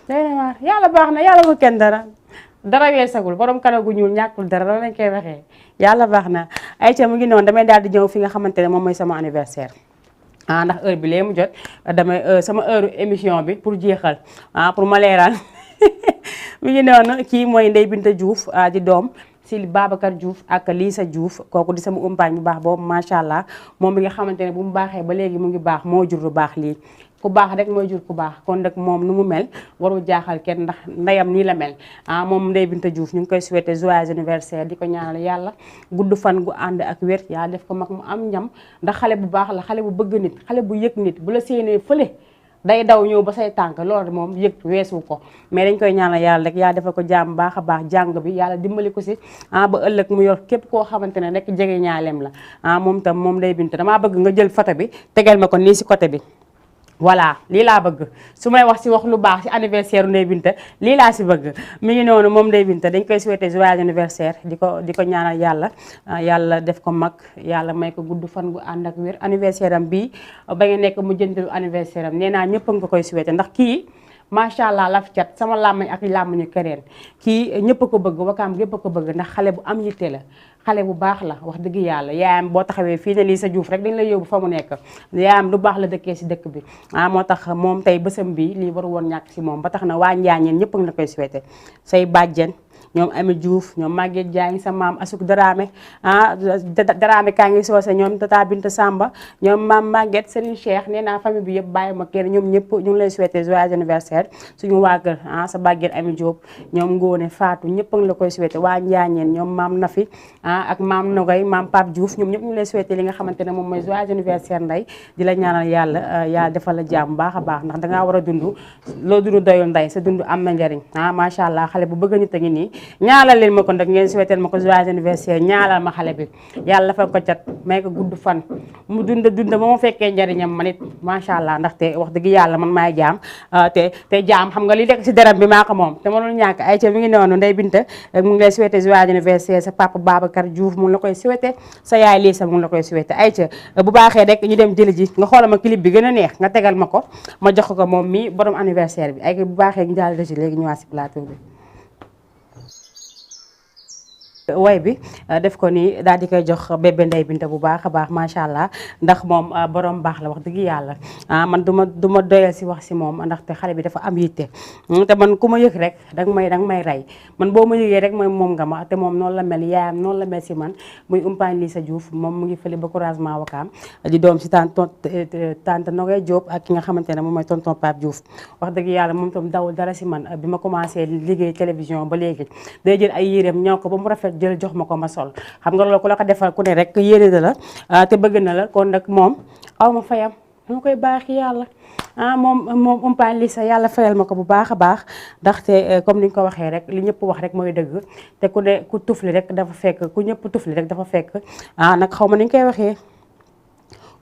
day na waar yàlla baax na yàlla ko kenn dara weesagul borom kanagu ñuul ñàkkul dara la lañ koy waxee yàlla baax na Aïcha mu ngi noonu damay daal di ñëw fi nga xamante ne moom mooy sama anniversaire ndax heure bi lee mu jot damay sama heure émission bi pour jeexal pour ma leeral mi ngi noonu kii mooy Ndeye Binta Diouf di doom si Babacar Diouf ak Lisa Diouf kooku di sama umpaañ bu baax boobu macha allah moom mi nga xamante ne bu mu baaxee ba léegi mu ngi baax moo jur lu baax lii ku baax rek mooy jur ku baax kon nag moom nu mu mel warul jaaxal kenn ndax ndeyam nii la mel moom Ndeye Binta Diouf ñu ngi koy souhaiter joyeux anniversaire di ko ñaanal yàlla gudd fan gu ànd ak wér yaa def ko mag mu am njam ndax xale bu baax la xale bu bëgg nit xale bu yëg nit bu la séenee fële day daw ñëw ba say tànk loolu moom yëg weesu ko mais dañ koy ñaanal yàlla rek yaa defal ko jàmm baax a baax jàng bi yàlla dimbali ko si ba ëllëg mu yor képp koo xamante ne rek jege ñaaleem la moom tam moom Ndeye Binta damaa bëgg nga jël photo bi tegal ma ko nii si côté bi voilà lii laa bëgg su may wax si wax lu baax si anniversaire Ndeye Binta lii laa si bëgg mi ngi noonu moom Ndeye Binta dañ koy souhaiter joyeux anniversaire di ko ñaanal yàlla yàlla def ko mag yàlla may ko gudd fan gu ànd ak wér anniversaire am bii ba nga nekk mu jëndalu anniversaire am nee naa ñëpp nga koy souhaiter ndax kii macha allah laf cat sama làmmañ ak làmmañu keneen kii ñëpp a ko bëgg wakaam gépp a ko bëgg ndax xale bu am yitte la xale bu baax la wax dëgg yàlla yaayam boo taxawee fii ne Lisa Diouf rek dañ lay yóbbu fa mu nekk yaayam lu baax la dëkkee si dëkk bi moo tax moom tey bësam bi lii waru woon ñàkk si moom ba tax na waa Njaañeen ñëpp nga koy souhaité say bàjjen ñoom Ami Diouf ñoom Maguette Diagne sa maam Asuk Dramé Dramé kaa ngi soose ñoom Tata Binta Samba ñoom maam Maguette Serigne Cheikh nee naa famille bi yëpp bàyyi ma kenn ñoom ñëpp ñu ngi lay souhaité joyeux anniversaire suñu waa kër sa Maguette Ami Diop ñoom Ngone Fatou ñëpp a ngi la koy souhaité waa Njaañeen ñoom maam Nafi ak maam Nogay maam Pape Diouf ñoom ñëpp ñu ngi lay souhaité li nga xamante ne moom mooy joyeux anniversaire Ndeye di la ñaanal yàlla defal la jàmm baax a baax ndax dangaa war a dund loo dund doyul Ndeye sa dund am na njariñ macha allah xale bu bëgg nit a ngi nii ñaalal leen ma ko nag ngeen souhaité ma ko joyeux anniversaire ñaalal ma xale bi yàlla fa ko cat may ko gudd fan mu dund ba ma fekkee njariñam man it macha allah ndaxte wax dëgg yàlla man maay jaam te jaam xam nga li nekk si deram bi maa ko moom te mënul ñàkk ay ca mi ngi noonu Ndeye Binta mu ngi lay souhaité joyeux anniversaire sa papa Babacar Diouf mu ngi la koy souhaité sa yaay Lisa mu ngi la koy souhaité ay ca bu baaxee rek ñu dem jëli ji nga xoolal ma clip bi gën a neex nga tegal ma ko ma jox ko moom mi borom anniversaire bi ay bu baaxee ñu daal ci léegi ñëwaat si plateau bi way bi def ko ni daal di koy jox bébé Ndeye Binta bu baax a baax macha allah ndax moom borom baax la wax dëgg yàlla man du ma doyal si wax si moom ndaxte xale bi dafa am yitte te man ku ma yëg rek danga may rey man boo ma yëgee rek mooy moom nga ma te moom noonu la mel yaayam noonu la mel si man muy umpaañ Lisa Diouf moom mu ngi fële ba couragement wakaam di doom si tante Nogay Diop ak ki nga xamante ne moom mooy tonton Pape Diouf wax dëgg yàlla moom tam dawul dara si man bi ma commencé liggéey télévision ba léegi day jël ay yéreem ñëw ko ba mu rafet jël jox ma ko ma sol xam nga loolu ku la ko defal ku ne rek yéene na la te bëgg na la kon nag moom aw ma fayam dama koy baax yàlla moom umpaañ Lisa yàlla fayal ma ko bu baax a baax ndaxte comme ni nga ko waxee rek li ñëpp wax rek mooy dëgg te ku ne ku tufli rek dafa fekk ku ñëpp tufli rek dafa fekk nag xaw ma ni ñu koy waxee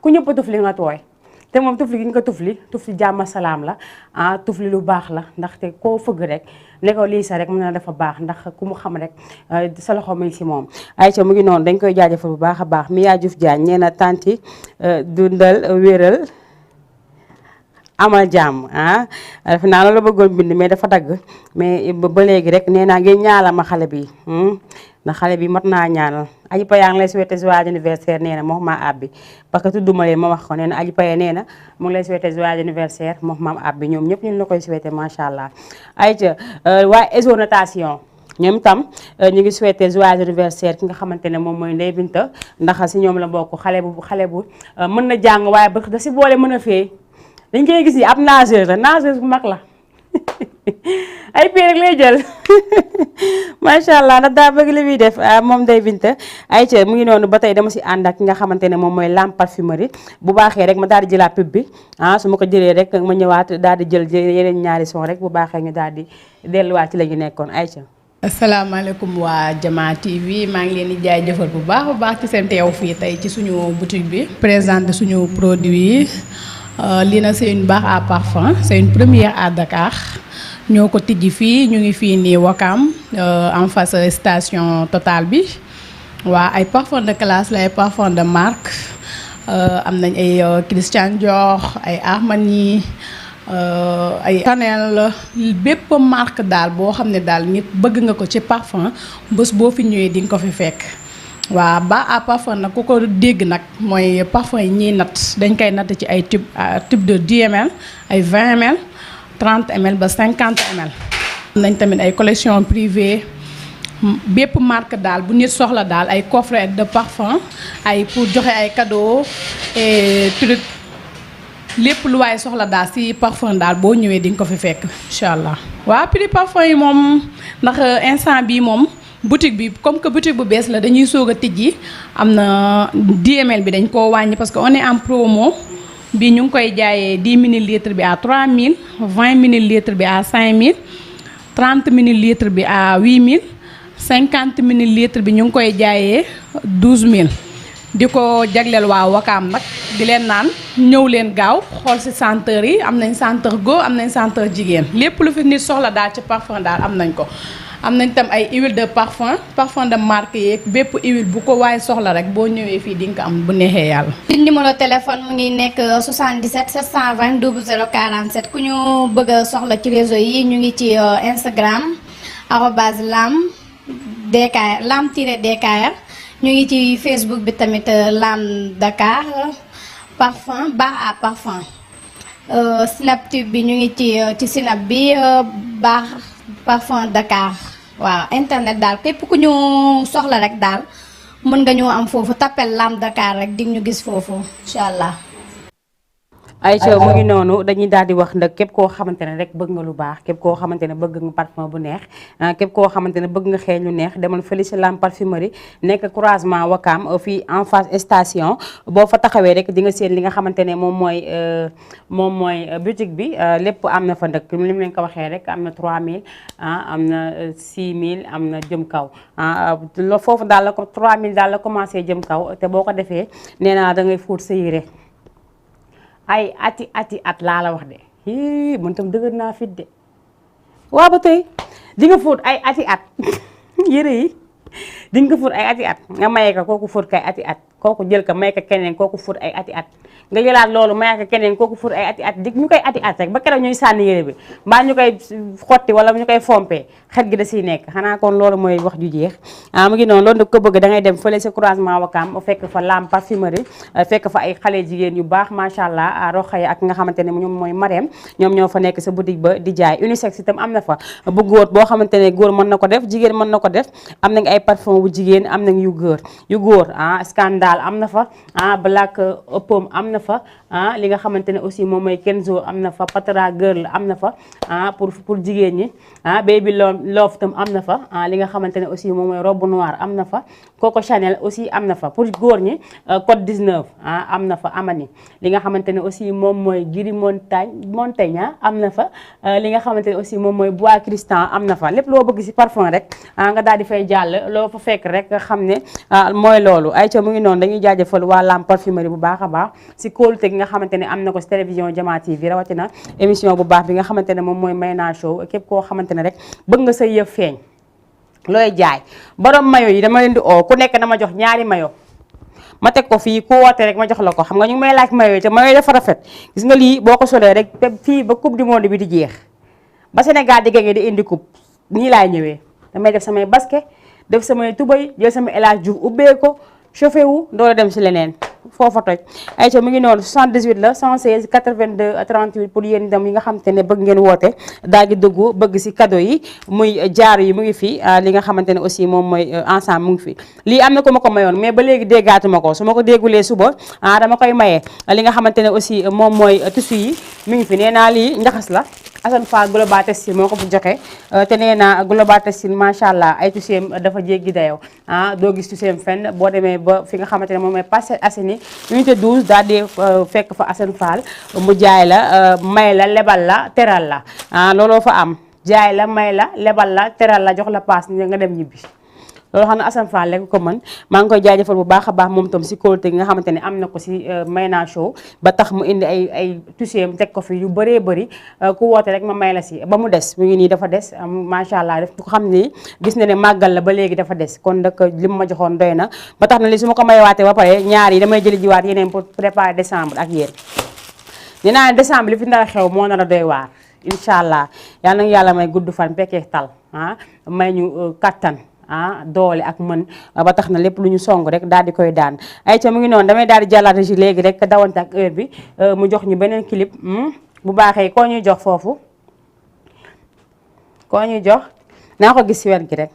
ku ñëpp tufli nga tooy te moom tufli gi ñu ko tufli jàmm salaam la tufli lu baax la ndaxte koo fëgg rek ne ko Lisa rek mën na dafa baax ndax ku mu xam rek sa loxo muy si moom Aïcha mu ngi noonu dañ koy jaajëfal bu baax a baax Mia Diouf Diagne nee na tanti dundal wéral amal jàmm def naa loolu la bëggoon bind mais dafa dagg mais ba léegi rek nee naa ngeen ñaala ma xale bi ndax xale bi mat naa ñaanal Aji Paye yaa ngi lay souhaité joyeux anniversaire nee na moom maa abbi parce que tudduma leen ma wax ko nee na Aji Paye nee na mu ngi lay souhaité joyeux anniversaire moom maam abbi ñoom ñëpp ñu la koy souhaité macha allah. ayca waa ESO natation ñoom itam ñu ngi souhaité joyeux anniversaire ki nga xamante ne moom mooy Ndeye Binta ndax si ñoom la bokk xale bu mën na jàng waaye ba da si boole mën a fee dañ koy gis yi ab nageuse la nageuse bu mag la ay pee rek lay jël macha allah ndax daa bëgg li muy def moom Ndeye Binta ayca mu ngi noonu ba tey dama si ànd ak ki nga xamante ne moom mooy Lam Parfumerie bu baaxee rek ma daal di jëlaat pub bi su ma ko jëlee rek ma ñëwaat daal di jël yeneen ñaari son rek bu baaxee ñu daal di delluwaat ci la ñu nekkoon ayca. asalaamaaleykum waa Jama TV maa ngi leen di jaajëfal bu baax a baax ci seen teew fii tey ci suñu boutique bi présenter suñu produit yi lii na c'est une barre à parfum c'est une première à Dakar ñoo ko tijji fii ñu ngi fii nii Wakam en face station Total bi waa ay parfum de classe la ay parfum de marque am nañ ay Christian Dior ay Armani ay Chanel bépp marque daal boo xam ne daal nit bëgg nga ko ci parfum bés boo fi ñëwee di nga ko fi fekk waaw ba à parfum nag ku ko dégg nag mooy parfum yi ñiy natt dañ koy natt ci ay tube de 10 ml ay 20 ml 30 ml ba 50 ml. am nañ tamit ay collection privée bépp marque daal bu nit soxla daal ay coffret de parfum ay pour joxe ay cadeau et truc lépp lu waaye soxla daal ci parfum daal boo ñëwee di nga ko fi fekk incha allah. waaw prix parfum yi moom ndax instant bii moom boutique bi comme que boutique bu bees la dañuy soog a tijji am na 10 ml bi dañ koo wàññi parce que on est en promo bi ñu ngi koy jaayee 10 millilitres bi à 3000 20 millilitres bi à 5000 30 millilitres bi à 8000 50 millilitres bi ñu ngi koy jaayee 12000. di ko jagleel waa Wakaam nag di leen naan ñëw leen gaaw xool ci senteur yi am nañ senteur góor am nañ senteur jigéen lépp lu fi nit soxla daal ci parfum daal am nañ ko. am nañ tam ay huile de parfum de marque yeeg bépp huile bu ko waaye soxla rek boo ñëwee fii di nga ko am bu neexee yàlla. numéro téléphone mu ngi nekk 77 720 00 47 ku ñu bëgg a soxla ci réseau yi ñu ngi ci Instagram @lam-DKR ñu ngi ci Facebook bi tamit Lam Dakar parfum bar à parfum Snaptube bi ñu ngi ci Snap bi bar parfum Dakar waaw internet daal képp ku ñu soxla rek daal mën nga ñoo am foofu tapel Lam Dakar rek di ñu gis foofu incha allah. Aïcha mu ngi noonu dañuy daal di wax nag képp koo xamante ne rek bëgg nga lu baax képp koo xamante ne bëgg nga parfum bu neex képp koo xamante ne bëgg nga xeeñ lu neex demal fële ci Lam Parfumerie nekk croisement Wakam fii en face station boo fa taxawee rek di nga seen li nga xamante ne moom mooy boutique bi lépp am na fa nag li mu leen ko waxee rek am na 3000 am na 6000 am na jëm kaw foofu daal la ko 3000 daal la commencé jëm kaw te boo ko defee nee naa da ngay fóot sa yére ay ati at laa la wax de man tam dëgër naa fit de waa ba tey di nga fóot ay ati at yére yi di nga fóot ay ati at nga maye ko kooku fóot kay ati at kooku jël ko may ko keneen kooku fóot ay ati at nga jëlaat loolu maye ko keneen kooku fóot ay ati at di ñu koy ati at rek ba keroog ñuy sànni yére bi mbaa ñu koy xotti wala ñu koy fompee xet gi da siy nekk xanaa kon loolu mooy wax ju jeex mu ngi noonu loolu nag ko bëgg da ngay dem fële sa croisement Wakam fekk fa Lam Parfumerie fekk fa ay xale jigéen yu baax macha allah roxaya ak nga xamante ne ñoom mooy Marème ñoom ñoo fa nekk sa boutique ba di jaay unisex itam am na fa bu góor boo xamante ne góor mën na ko def jigéen mën na ko def am nañ ay parfum bu jigéen am nañ yu góor scandale am na fa black opom am na fa li nga xamante ne aussi moom mooy Kenzo am na fa Patra Girl am na fa pour jigéen ñi baby love tam am na fa li nga xamante ne aussi moom mooy robe noire am na fa Coco Chanel aussi am na fa pour góor ñi code 19 am na fa Amani li nga xamante ne aussi moom mooy Giri Montagne am na fa li nga xamante ne aussi moom mooy Bois Cristal am na fa lépp loo bëgg ci parfum rek nga daal di fay jàll loo fa fekk rek xam ne mooy loolu Aïcha mu ngi noonu dañuy jaajëfal waa Lam Parfumerie bu baax a baax ci kóolute gi nga xamante ne am na ko ci télévision Jama TV rawatina émission bu baax bi nga xamante ne moom mooy Mayna Show képp koo xamante ne rek bëgg nga sa yëf feeñ looy jaay borom mayo yi dama leen di ku nekk dama jox ñaari mayo ma teg ko fii ku woote rek ma jox la ko xam nga ñu ngi may laaj mayo yi te mayo yi dafa rafet gis nga lii boo ko solee rek te fii ba coupe du monde bi di jeex ba Sénégal di gagné di indi coupe nii laay ñëwee damay def samay basket def samay tubay jël sama El Hadj Diouf ubbee ko chauffé wu door a dem si leneen foofa toj ayca mu ngi noonu 78 la 116 82 38 pour yéen itam yi nga xamante ne bëgg ngeen woote daal di dugg bëgg si cadeau yi muy jaaru yi mu ngi fi li nga xamante ne aussi moom mooy ensemble mu ngi fi lii am na ko ma ko mayoon mais ba léegi déggaatuma ko su ma ko déggulee suba dama koy maye li nga xamante ne aussi moom mooy tissu yi mu ngi fi nee naa lii njaxas la Assane Fall Global Textile moo ko fi joxe te nee naa Global Textile macha allah ay tissuem dafa jéggi dayoo doo gis tissuem fenn boo demee ba fi nga xamante ne moom mooy Parcelles Assainies unité 12 daal di fekk fa Assane Fall mu jaay la may la lebal la teral la looloo fa am jaay la may la lebal la teral la jox la paas ni nga dem ñibbi loolu xam ne Assane Fall rek ko mën maa ngi koy jaajëfal bu baax a baax moom tam si kóolute gi nga xamante ne am na ko si Mayna Show ba tax mu indi ay tissuem teg ko fi yu bëree bëri ku woote rek ma may la si ba mu des mu ngi nii dafa des macha allah def ko xam ni gis na ne màggal la ba léegi dafa des kon nag li ma joxoon doy na ba tax na li su ma ko mayewaatee ba pare ñaar yi damay jëli jiwaat yeneen pour préparer décembre ak yéen nee naa ne décembre li fi nar a xew moo nar a doy waar incha allah yal na yàlla may gudd fan pekkee tal may ñu kattan doole ak mën ba tax na lépp lu ñu song rek daal di koy daan ay ca mu ngi noonu damay daal di jàllale ci léegi rek dawante ak heure bi mu jox ñu beneen clip bu baaxee koo ñuy jox foofu koo ñuy jox naa ko gis ci wet gi rek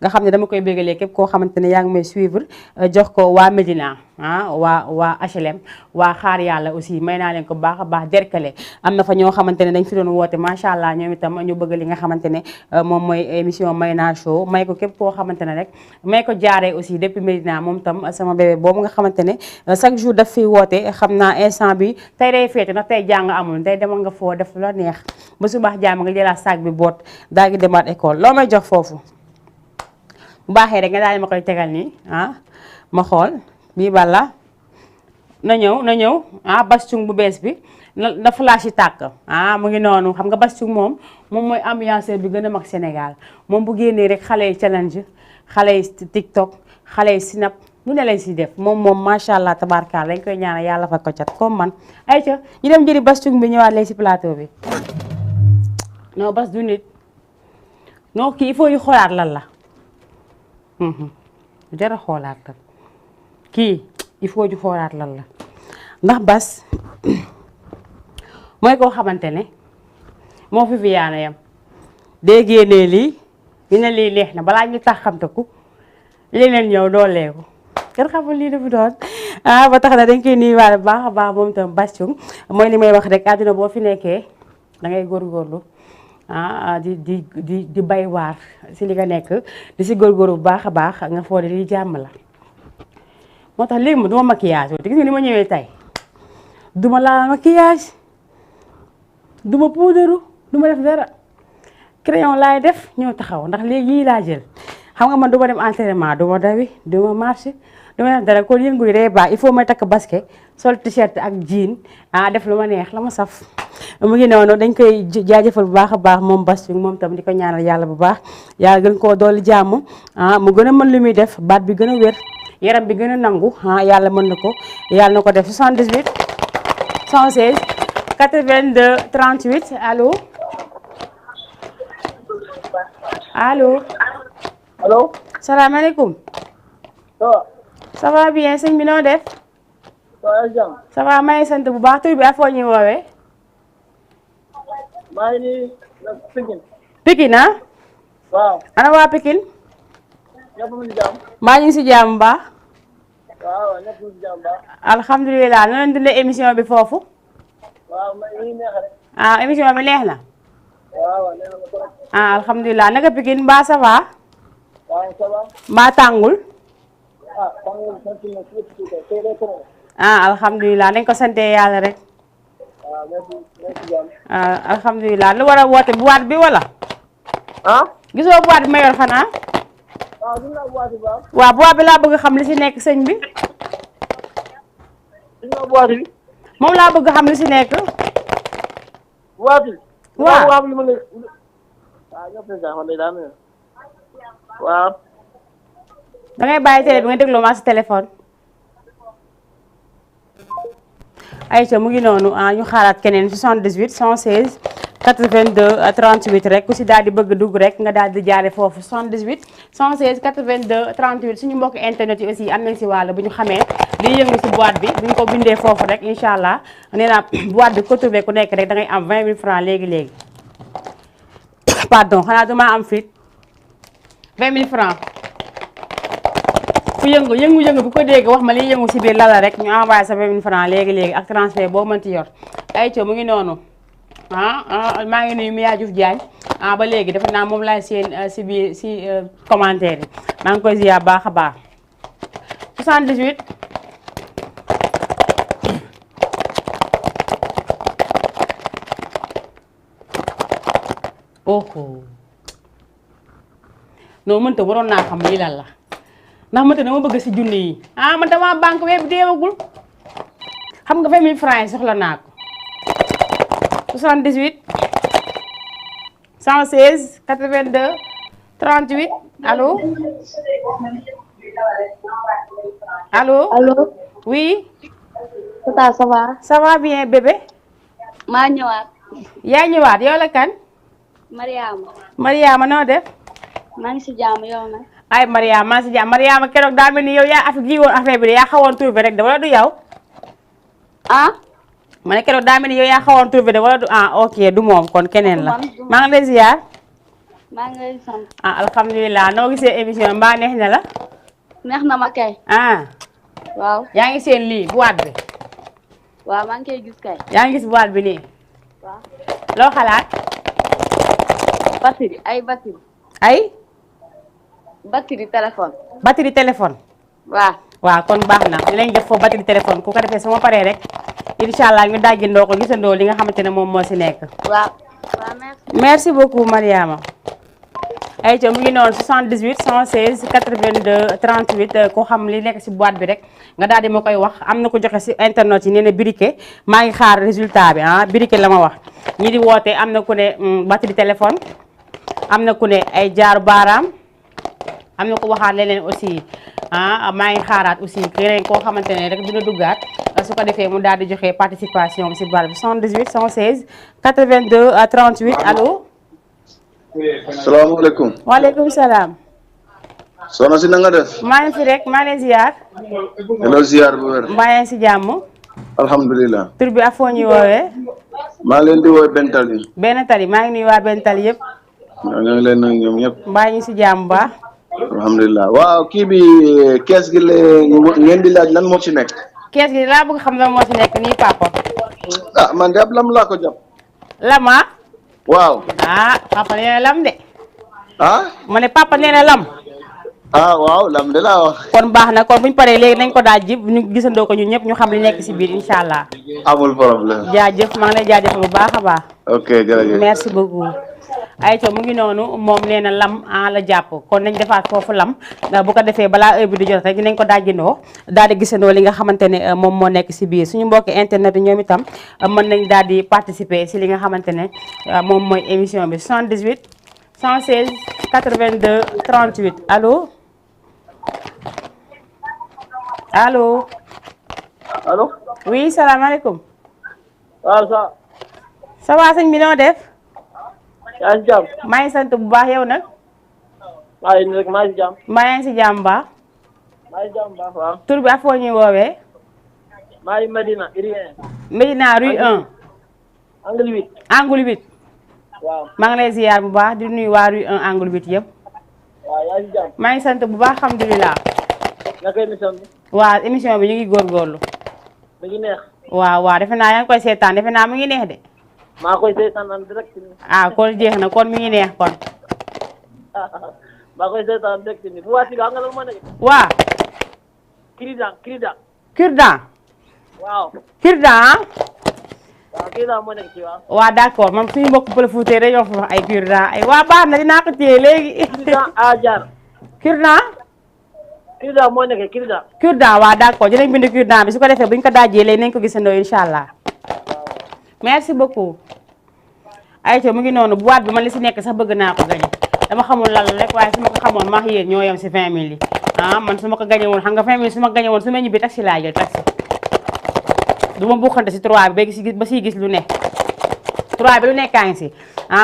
nga xam ne dama koy bégalee képp koo xamante ne yaa ngi may suivre jox ko waa Médina waa HLM waa xaar yàlla aussi may naa leen ko baax a baax derkale am na fa ñoo xamante ne dañ fi doon woote macha allah ñoom itam ñu bëgg li nga xamante ne moom mooy émission Mayna Show may ko képp koo xamante ne rek may ko jaaree aussi depuis Médina moom tam sama bébé boobu nga xamante ne chaque jour daf fiy woote xam naa instant bi tey day féete ndax tey jàng amul tey demal nga foo def la neex ba subax jaam nga jëlaat sac bi boot daa ngi demaat école loo may jox foofu bu baaxee rek nga daal di ma koy tegal nii ma xool bii bala na ñëw bastung bu bees bi na flash yi tàkk mu ngi noonu xam nga bastung moom mooy ambianceur bi gën a mag Sénégal moom bu génnee rek xale yi challenge xale yi TikTok xale yi snap lu ne lañ si def moom macha allah tabarkaal lañ koy ñaanal yàlla fa ko cat comme man ayca ñu dem jëri bastung bi ñëwaat léegi si plateau bi non bas du nit non kii il faut yu xoolaat lan la jara xoolaat la kii il faut ju xoolaat lan la ndax bas mooy koo xamante ne moo fi Viviane yam dee génnee lii ñu ne lii neex na balaa ñu tax xamte ku leneen ñëw dooleeku kenn xamul lii dafa doon ba tax na dañ koy nuyuwaale bu baax a baax moom itam bastung mooy li may wax rek àdduna boo fi nekkee da ngay góorgóorlu di bay waar si li nga nekk di si góorgóorlu bu baax a baax nga foole li jàmm la moo tax léegi ma duma maquillage te gis nga ni ma ñëwee tey duma laal maquillage duma puudaru duma def dara crayon laay def ñëw taxaw ndax léegi yii laa jël xam nga man duma dem entraînement duma dawi duma marché duma def dara kon yëngu yi day baax il faut may takk basket sol t-shirt ak jean def lu ma neex la ma saf mu ngi noonu dañ koy jaajëfal bu baax a baax moom bastung moom tam di ko ñaanal yàlla bu baax yàlla gën koo dooli jàmm mu gën a mën lu muy def baat bi gën a wér yaram bi gën a nangu yàlla mën na ko yàlla na ko def 78 116 82 38 allo allo salaamaaleykum ça va bien sëñ bi noo def ça va may sant bu baax tur bi afoo ñuy woowee maa ngi nii Pikine. Pikine waaw. ana waa Pikine. ñëpp mu ngi si jàmm. maa ngi si jàmm baax. waaw ñëpp mu ngi si jàmm baax. alhamdulilah na leen dundee émission bi foofu. waaw mi ngi neex rek. émission bi neex na. waaw neex na trop. alhamdulilah naka Pikine mbaa ça va. waaw ça va. mbaa tàngul. tàngul sant na tey day trop. alhamdulilah nañ ko sante yàlla rek. waaw merci jàmm. alhamdulilah lu war a woote boîte bi wala. gisoo boîte bi ma yor xanaa. waaw gis naa boîte bi baax. waaw boîte bi laa bëgg xam li si nekk sëñ bi. gis naa boîte bi. moom laa bëgg xam li si nekk. boîte bi. waaw waaw li ma lay. waaw ñëpp a jaaxal day daan waaw. da ngay bàyyi télé bi nga déglu ma si téléphone. Aïcha mu ngi noonu ñu xaaraat keneen 78 116 82 38 rek ku si daal di bëgg dugg rek nga daal di jaare foofu 78 116 82 38 suñu mbokk internet yi aussi am nañ si wàll bu ñu xamee liy yëngu si boîte bi bu ñu ko bindee foofu rek incha allah nee naa boîte bi ko trouvé ku nekk rek da ngay am 20 000 francs léegi pardon xanaa dama am fit 20 000 francs ku yëngu bu ko dégg wax ma liy yëngu si biir lala rek ñu envoyé sa 20 000 francs léegi ak transfert boo mënti yor ay co mu ngi noonu maa ngi nuyu Mia Diouf Diagne ba léegi defe naa moom laay seen si biir si commentaire yi maa ngi koy ziar baax a baax 78 non mënta waroon naa xam lii lan la ndax mënta dama bëgg si junni yi man dama banque web deewagul xam nga 20 000 francs yi soxla naa ko 78 116 82 38 allo allo oui Tata ça va. ça va bien bébé. maa ñëwaat. yaa ñëwaat yow la kan. Mariama noo def. maa ngi si jàmm yow nag. ay Mariama maa ngi si jàmm Mariama keroog daa mel ni yow yaa affaire woon affaire bi de yaa xawoon trouvé rek de wala du yow. ma ne keroog daa mel ni yow yaa xawoon trouvé de wala du ok du moom kon keneen la. maa ngi lay ziar. maa ngi lay sant. alhamdulilah noo gisee émission mbaa neex na la. neex na ma kay. waaw. yaa ngi seen lii boîte bi. waaw maa ngi koy gis kay. yaa ngi gis boîte bi nii. waaw. loo xalaat. batterie ay batterie. ay. batterie téléphone. batterie téléphone. waaw kon baax na dinañ def foofu batterie téléphone ku ko defee sama paree rek incha allah ñu dajjandoo ko gisandoo li nga xamante ne moom moo si nekk. waaw merci beaucoup Mariama. ay ca mu ngi noonu 78 116 82 38 ko xam li nekk si boîte bi rek nga daal di ma koy wax am na ko joxe si internet yi nee na briquet maa ngi xaar résultat bi briquet la ma wax ñi di woote am na ku ne batterie téléphone am na ku ne ay jaaru baaraam am na ko waxaat leneen aussi maa ngi xaaraat aussi keneen koo xamante ne rek dina duggaat su ko defee mu daal di joxe participation bi si boîte bi 78 116 82 38 allo. salaamaaleykum. waaleykum salaam. soxna si na nga def. maa ngi fi rek maa ngi leen ziar. hello ziar bu wér. mbaa yaa ngi si jàmm. alhamdulilah. tur bi ak foo ñuy woowee. maa ngi leen di woowee benn tali. benn tali maa ngi nuyu waa benn tali yëpp. ñoo ngi leen nuyu ñoom ñëpp. mbaa ñu si jàmm baax. alhamdulilah waaw kii bi kees gi la ngeen di laaj lan moo ci nekk. kees gi laa bëgg xam lan moo si nekk nii papa. man de ab lam laa ko jàpp. lama. waaw. papa nee na lam de. ma ne papa nee na lam. waaw lam de laa wax. kon baax na kon buñ paree léegi nañ ko daaj ji ñu gisandoo ko ñun ñëpp ñu xam li nekk si biir incha allah. amul problème. jaajëf maa ngi lay jaajëfal bu baax a baax. ok jërëjëf merci beaucoup. ayca mu ngi noonu moom nee na lam la jàpp kon nañ defaat foofu lam bu ko defee balaa heure bi di jot rek dinañ ko daajandoo daal di gisandoo li nga xamante ne moom moo nekk si biir suñu mbokki internet yi ñoom itam mën nañ daal di participer si li nga xamante ne moom mooy émission bi 78 116 82 38 allo allo. allo. oui salaamaaleykum. waaw ça. ça va sëñ bi noo def. yaa ngi si jàmm. maa ngi sant bu baax yow nag. maa ngi rek maa ngi si jàmm. maa ngi si jàmm baax. maa ngi si jàmm baax waaw. tur bi ak foo ñuy woowee. maa ngi Medina Irien. Medina rue 1. angle 8. angle 8. waaw. maa ngi lay ziar bu baax di nuyu waa rue 1 angle 8 yëpp. waaw yaa ngi si jàmm. maa ngi sant bu baax alhamdulilah. naka émission bi. waaw émission bi ñu ngi góorgóorlu. mu ngi neex. waaw defe naa yaa ngi koy seetaan defe naa mu ngi neex de. maa koy seetaan en direct. kon jeex na kon mi ngi neex kon. maa koy seetaan direct ni bu waati nga lan moo nekk. waa. Kirida. Kirdan. waaw. Kirdan. waaw Kirida moo nekk ci waaw. waa d'accord man suñu mbokk Pël Fuuta dañoo fi wax ay Kirdan ay waa baax na dinaa ko téye léegi. Kirida Ajar. Kirdan. Kirida moo nekk Kirida. Kirdan waa d'accord dinañ bind Kirdan bi su ko defee buñ ko daajee léegi nañ ko gisandoo incha allah. merci beaucoup. ayca mu ngi noonu boîte bi man li si nekk sax bëgg naa ko gañe dama xamul lan la rek waaye su ma ko xamoon maax yéen ñoo yem si 20 000 yi man su ma ko gañe woon xam nga 20 000 su ma gañe woon su ma ñibbi taxi laa jël taxi du ma buuxante si 3 bi ba siy gis lu ne 3 bi lu nekkaa ngi si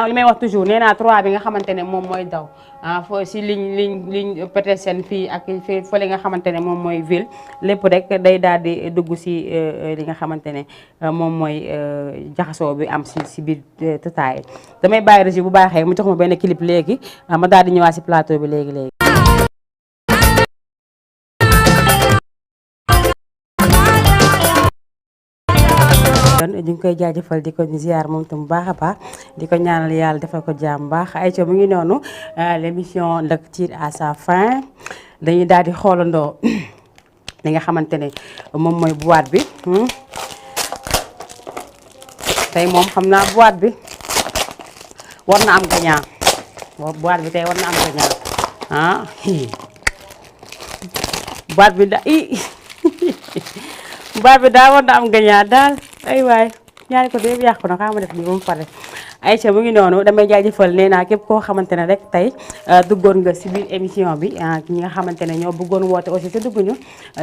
li may wax toujours nee naa 3 bi nga xamante ne moom mooy daw foo si ligne Petersen fii ak fii fële nga xamante ne moom mooy ville lépp rek day daal di dugg si li nga xamante ne moom mooy jaxasoo bi am si biir tataay damay bàyyi régie bu baaxee mu jox ma benn clip léegi ma daal di ñëwaat si plateau bi léegi. ñu ngi koy jaajëfal di ko ziar moom tam bu baax a baax di ko ñaanal yàlla defal ko jàmm baax ayca mu ngi noonu l'émission nag tire à sa fin dañuy daal di xoolandoo li nga xamante ne moom mooy boîte bi tey moom xam naa boîte bi war na am gagnant boîte bi tey war na am gagnant boîte bi boîte bi daal war na am gagnant daal ay waay ñaari ko yëpp yàqu na xaaral ma def nii ba mu pare Aïcha mu ngi noonu damay jaajëfal nee naa képp koo xamante ne rek tey duggoon nga si biir émission bi ñi nga xamante ne ñoo bëggoon woote aussi te dugguñu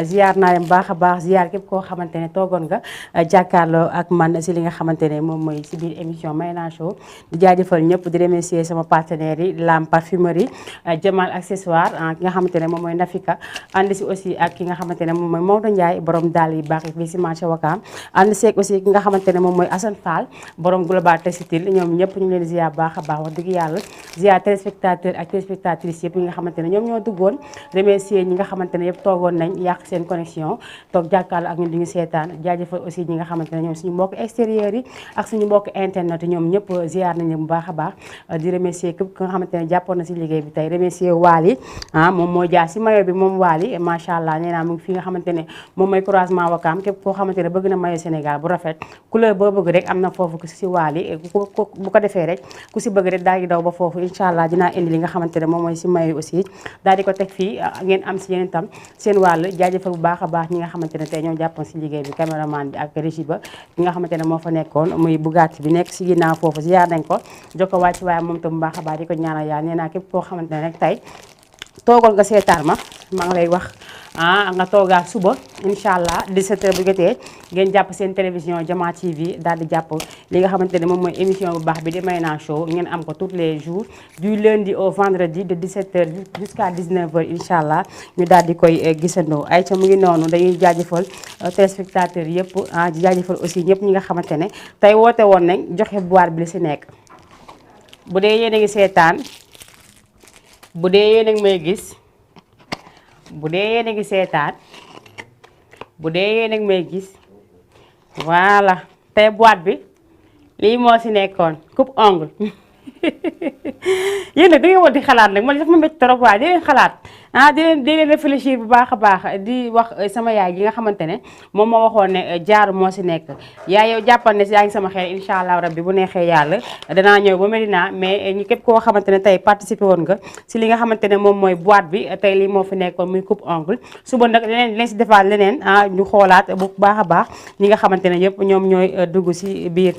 ziar naa leen baax a baax ziar képp koo xamante ne toogoon nga jàkkaarloo ak man si li nga xamante ne moom mooy si biir émission Mayna Show di jaajëfal ñëpp di remercier sama partenaires yi Lam Parfumerie Jamal Accessoire ki nga xamante ne moom mooy Nafika ànd si aussi ak ki nga xamante ne moom mooy Maodo Ndiaye borom daal yi baax yi fii si marché Wakaam ànd seeg aussi ki nga xamante ne moom mooy Assane Fall borom Global Textile ñoom ñëpp ñu ngi leen ziar baax a baax wax dëgg yàlla ziar téléspectateur ak téléspectatrices yëpp yi nga xamante ne ñoom ñoo duggoon remercier ñi nga xamante ne yëpp toogoon nañ yàq seen connexion toog jàkkaarloo ak ñun di ñu seetaan jaajëfal aussi ñi nga xamante ne ñoom suñu mbokk extérieurs yi ak suñu mbokk internet yi ñoom ñëpp ziar nañ bu baax a baax di remercier képp ki nga xamante ne jàppoon na si liggéey bi tey remercier Waly moom moo jaar si maillot bi moom Waly macha allah nee naa mu ngi fi nga xamante ne moom mooy croisement Wakaam képp koo xamante ne bëgg na maillot Sénégal bu rafet couleur boo bëgg rek am na foofu si Waly bu ko defee rek ku si bëgg rek daal di daw ba foofu incha allah dinaa indi li nga xamante ne moom mooy si mayo aussi daal di ko teg fii ngeen am si yeneen tam seen wàll jaajëfal bu baax a baax ñi nga xamante ne tey ñoo jàppoon si liggéey bi caméraman bi ak régie ba ki nga xamante ne moo fa nekkoon muy Bugatti bi nekk si ginnaaw foofu ziar nañ ko jox ko wàcc waaye moom tam bu baax a baax di ko ñaanal yàlla nee naa képp koo xamante ne rek tey toogal nga seetaan ma maa ngi lay wax nga toogaat suba incha allah 17h bu jotee ngeen jàpp seen télévision Jama TV daal di jàpp li nga xamante ne moom mooy émission bu baax bi di Mayna Show ngeen am ko tous les jours du lundi au vendredi de 17h jusqu'à 19h incha allah ñu daal di koy gisandoo Aïcha mu ngi noonu dañuy jaajëfal téléspectateurs yëpp di jaajëfal aussi ñëpp ñi nga xamante ne tey woote woon nañ joxe boîte bi li si nekk bu dee yéen a ngi seetaan bu dee yéen a ngi may gis bu dee yéen a ngi seetaan bu dee yéen a ngi may gis voilà tey boîte bi lii moo si nekkoon coupe ongle yéen nag da ngeen war di xalaat nag man dafa ma métti trop waaye di leen xalaat di leen réfléchir bu baax a baax di wax sama yaay gi nga xamante ne moom moo waxoon ne jaaru moo si nekk yaay yow jàppal ne si yaa ngi sama xel incha allah rabbi bu neexee yàlla danaa ñëw ba Medina mais ñu képp koo xamante ne tey participé woon nga si li nga xamante ne moom mooy boîte bi tey lii moo fi nekkoon muy coupe ongle suba nag leen si defaat leneen ñu xoolaat bu baax a baax ñi nga xamante ne yëpp ñoom ñooy dugg si biir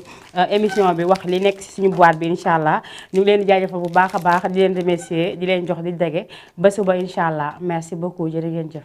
émission bi wax li nekk si suñu boîte bi incha allah ñu ngi leen di jaajëfal bu baax a baax di leen remercier di leen jox di dege ba suba incha allah merci beaucoup jërë ngeen jëf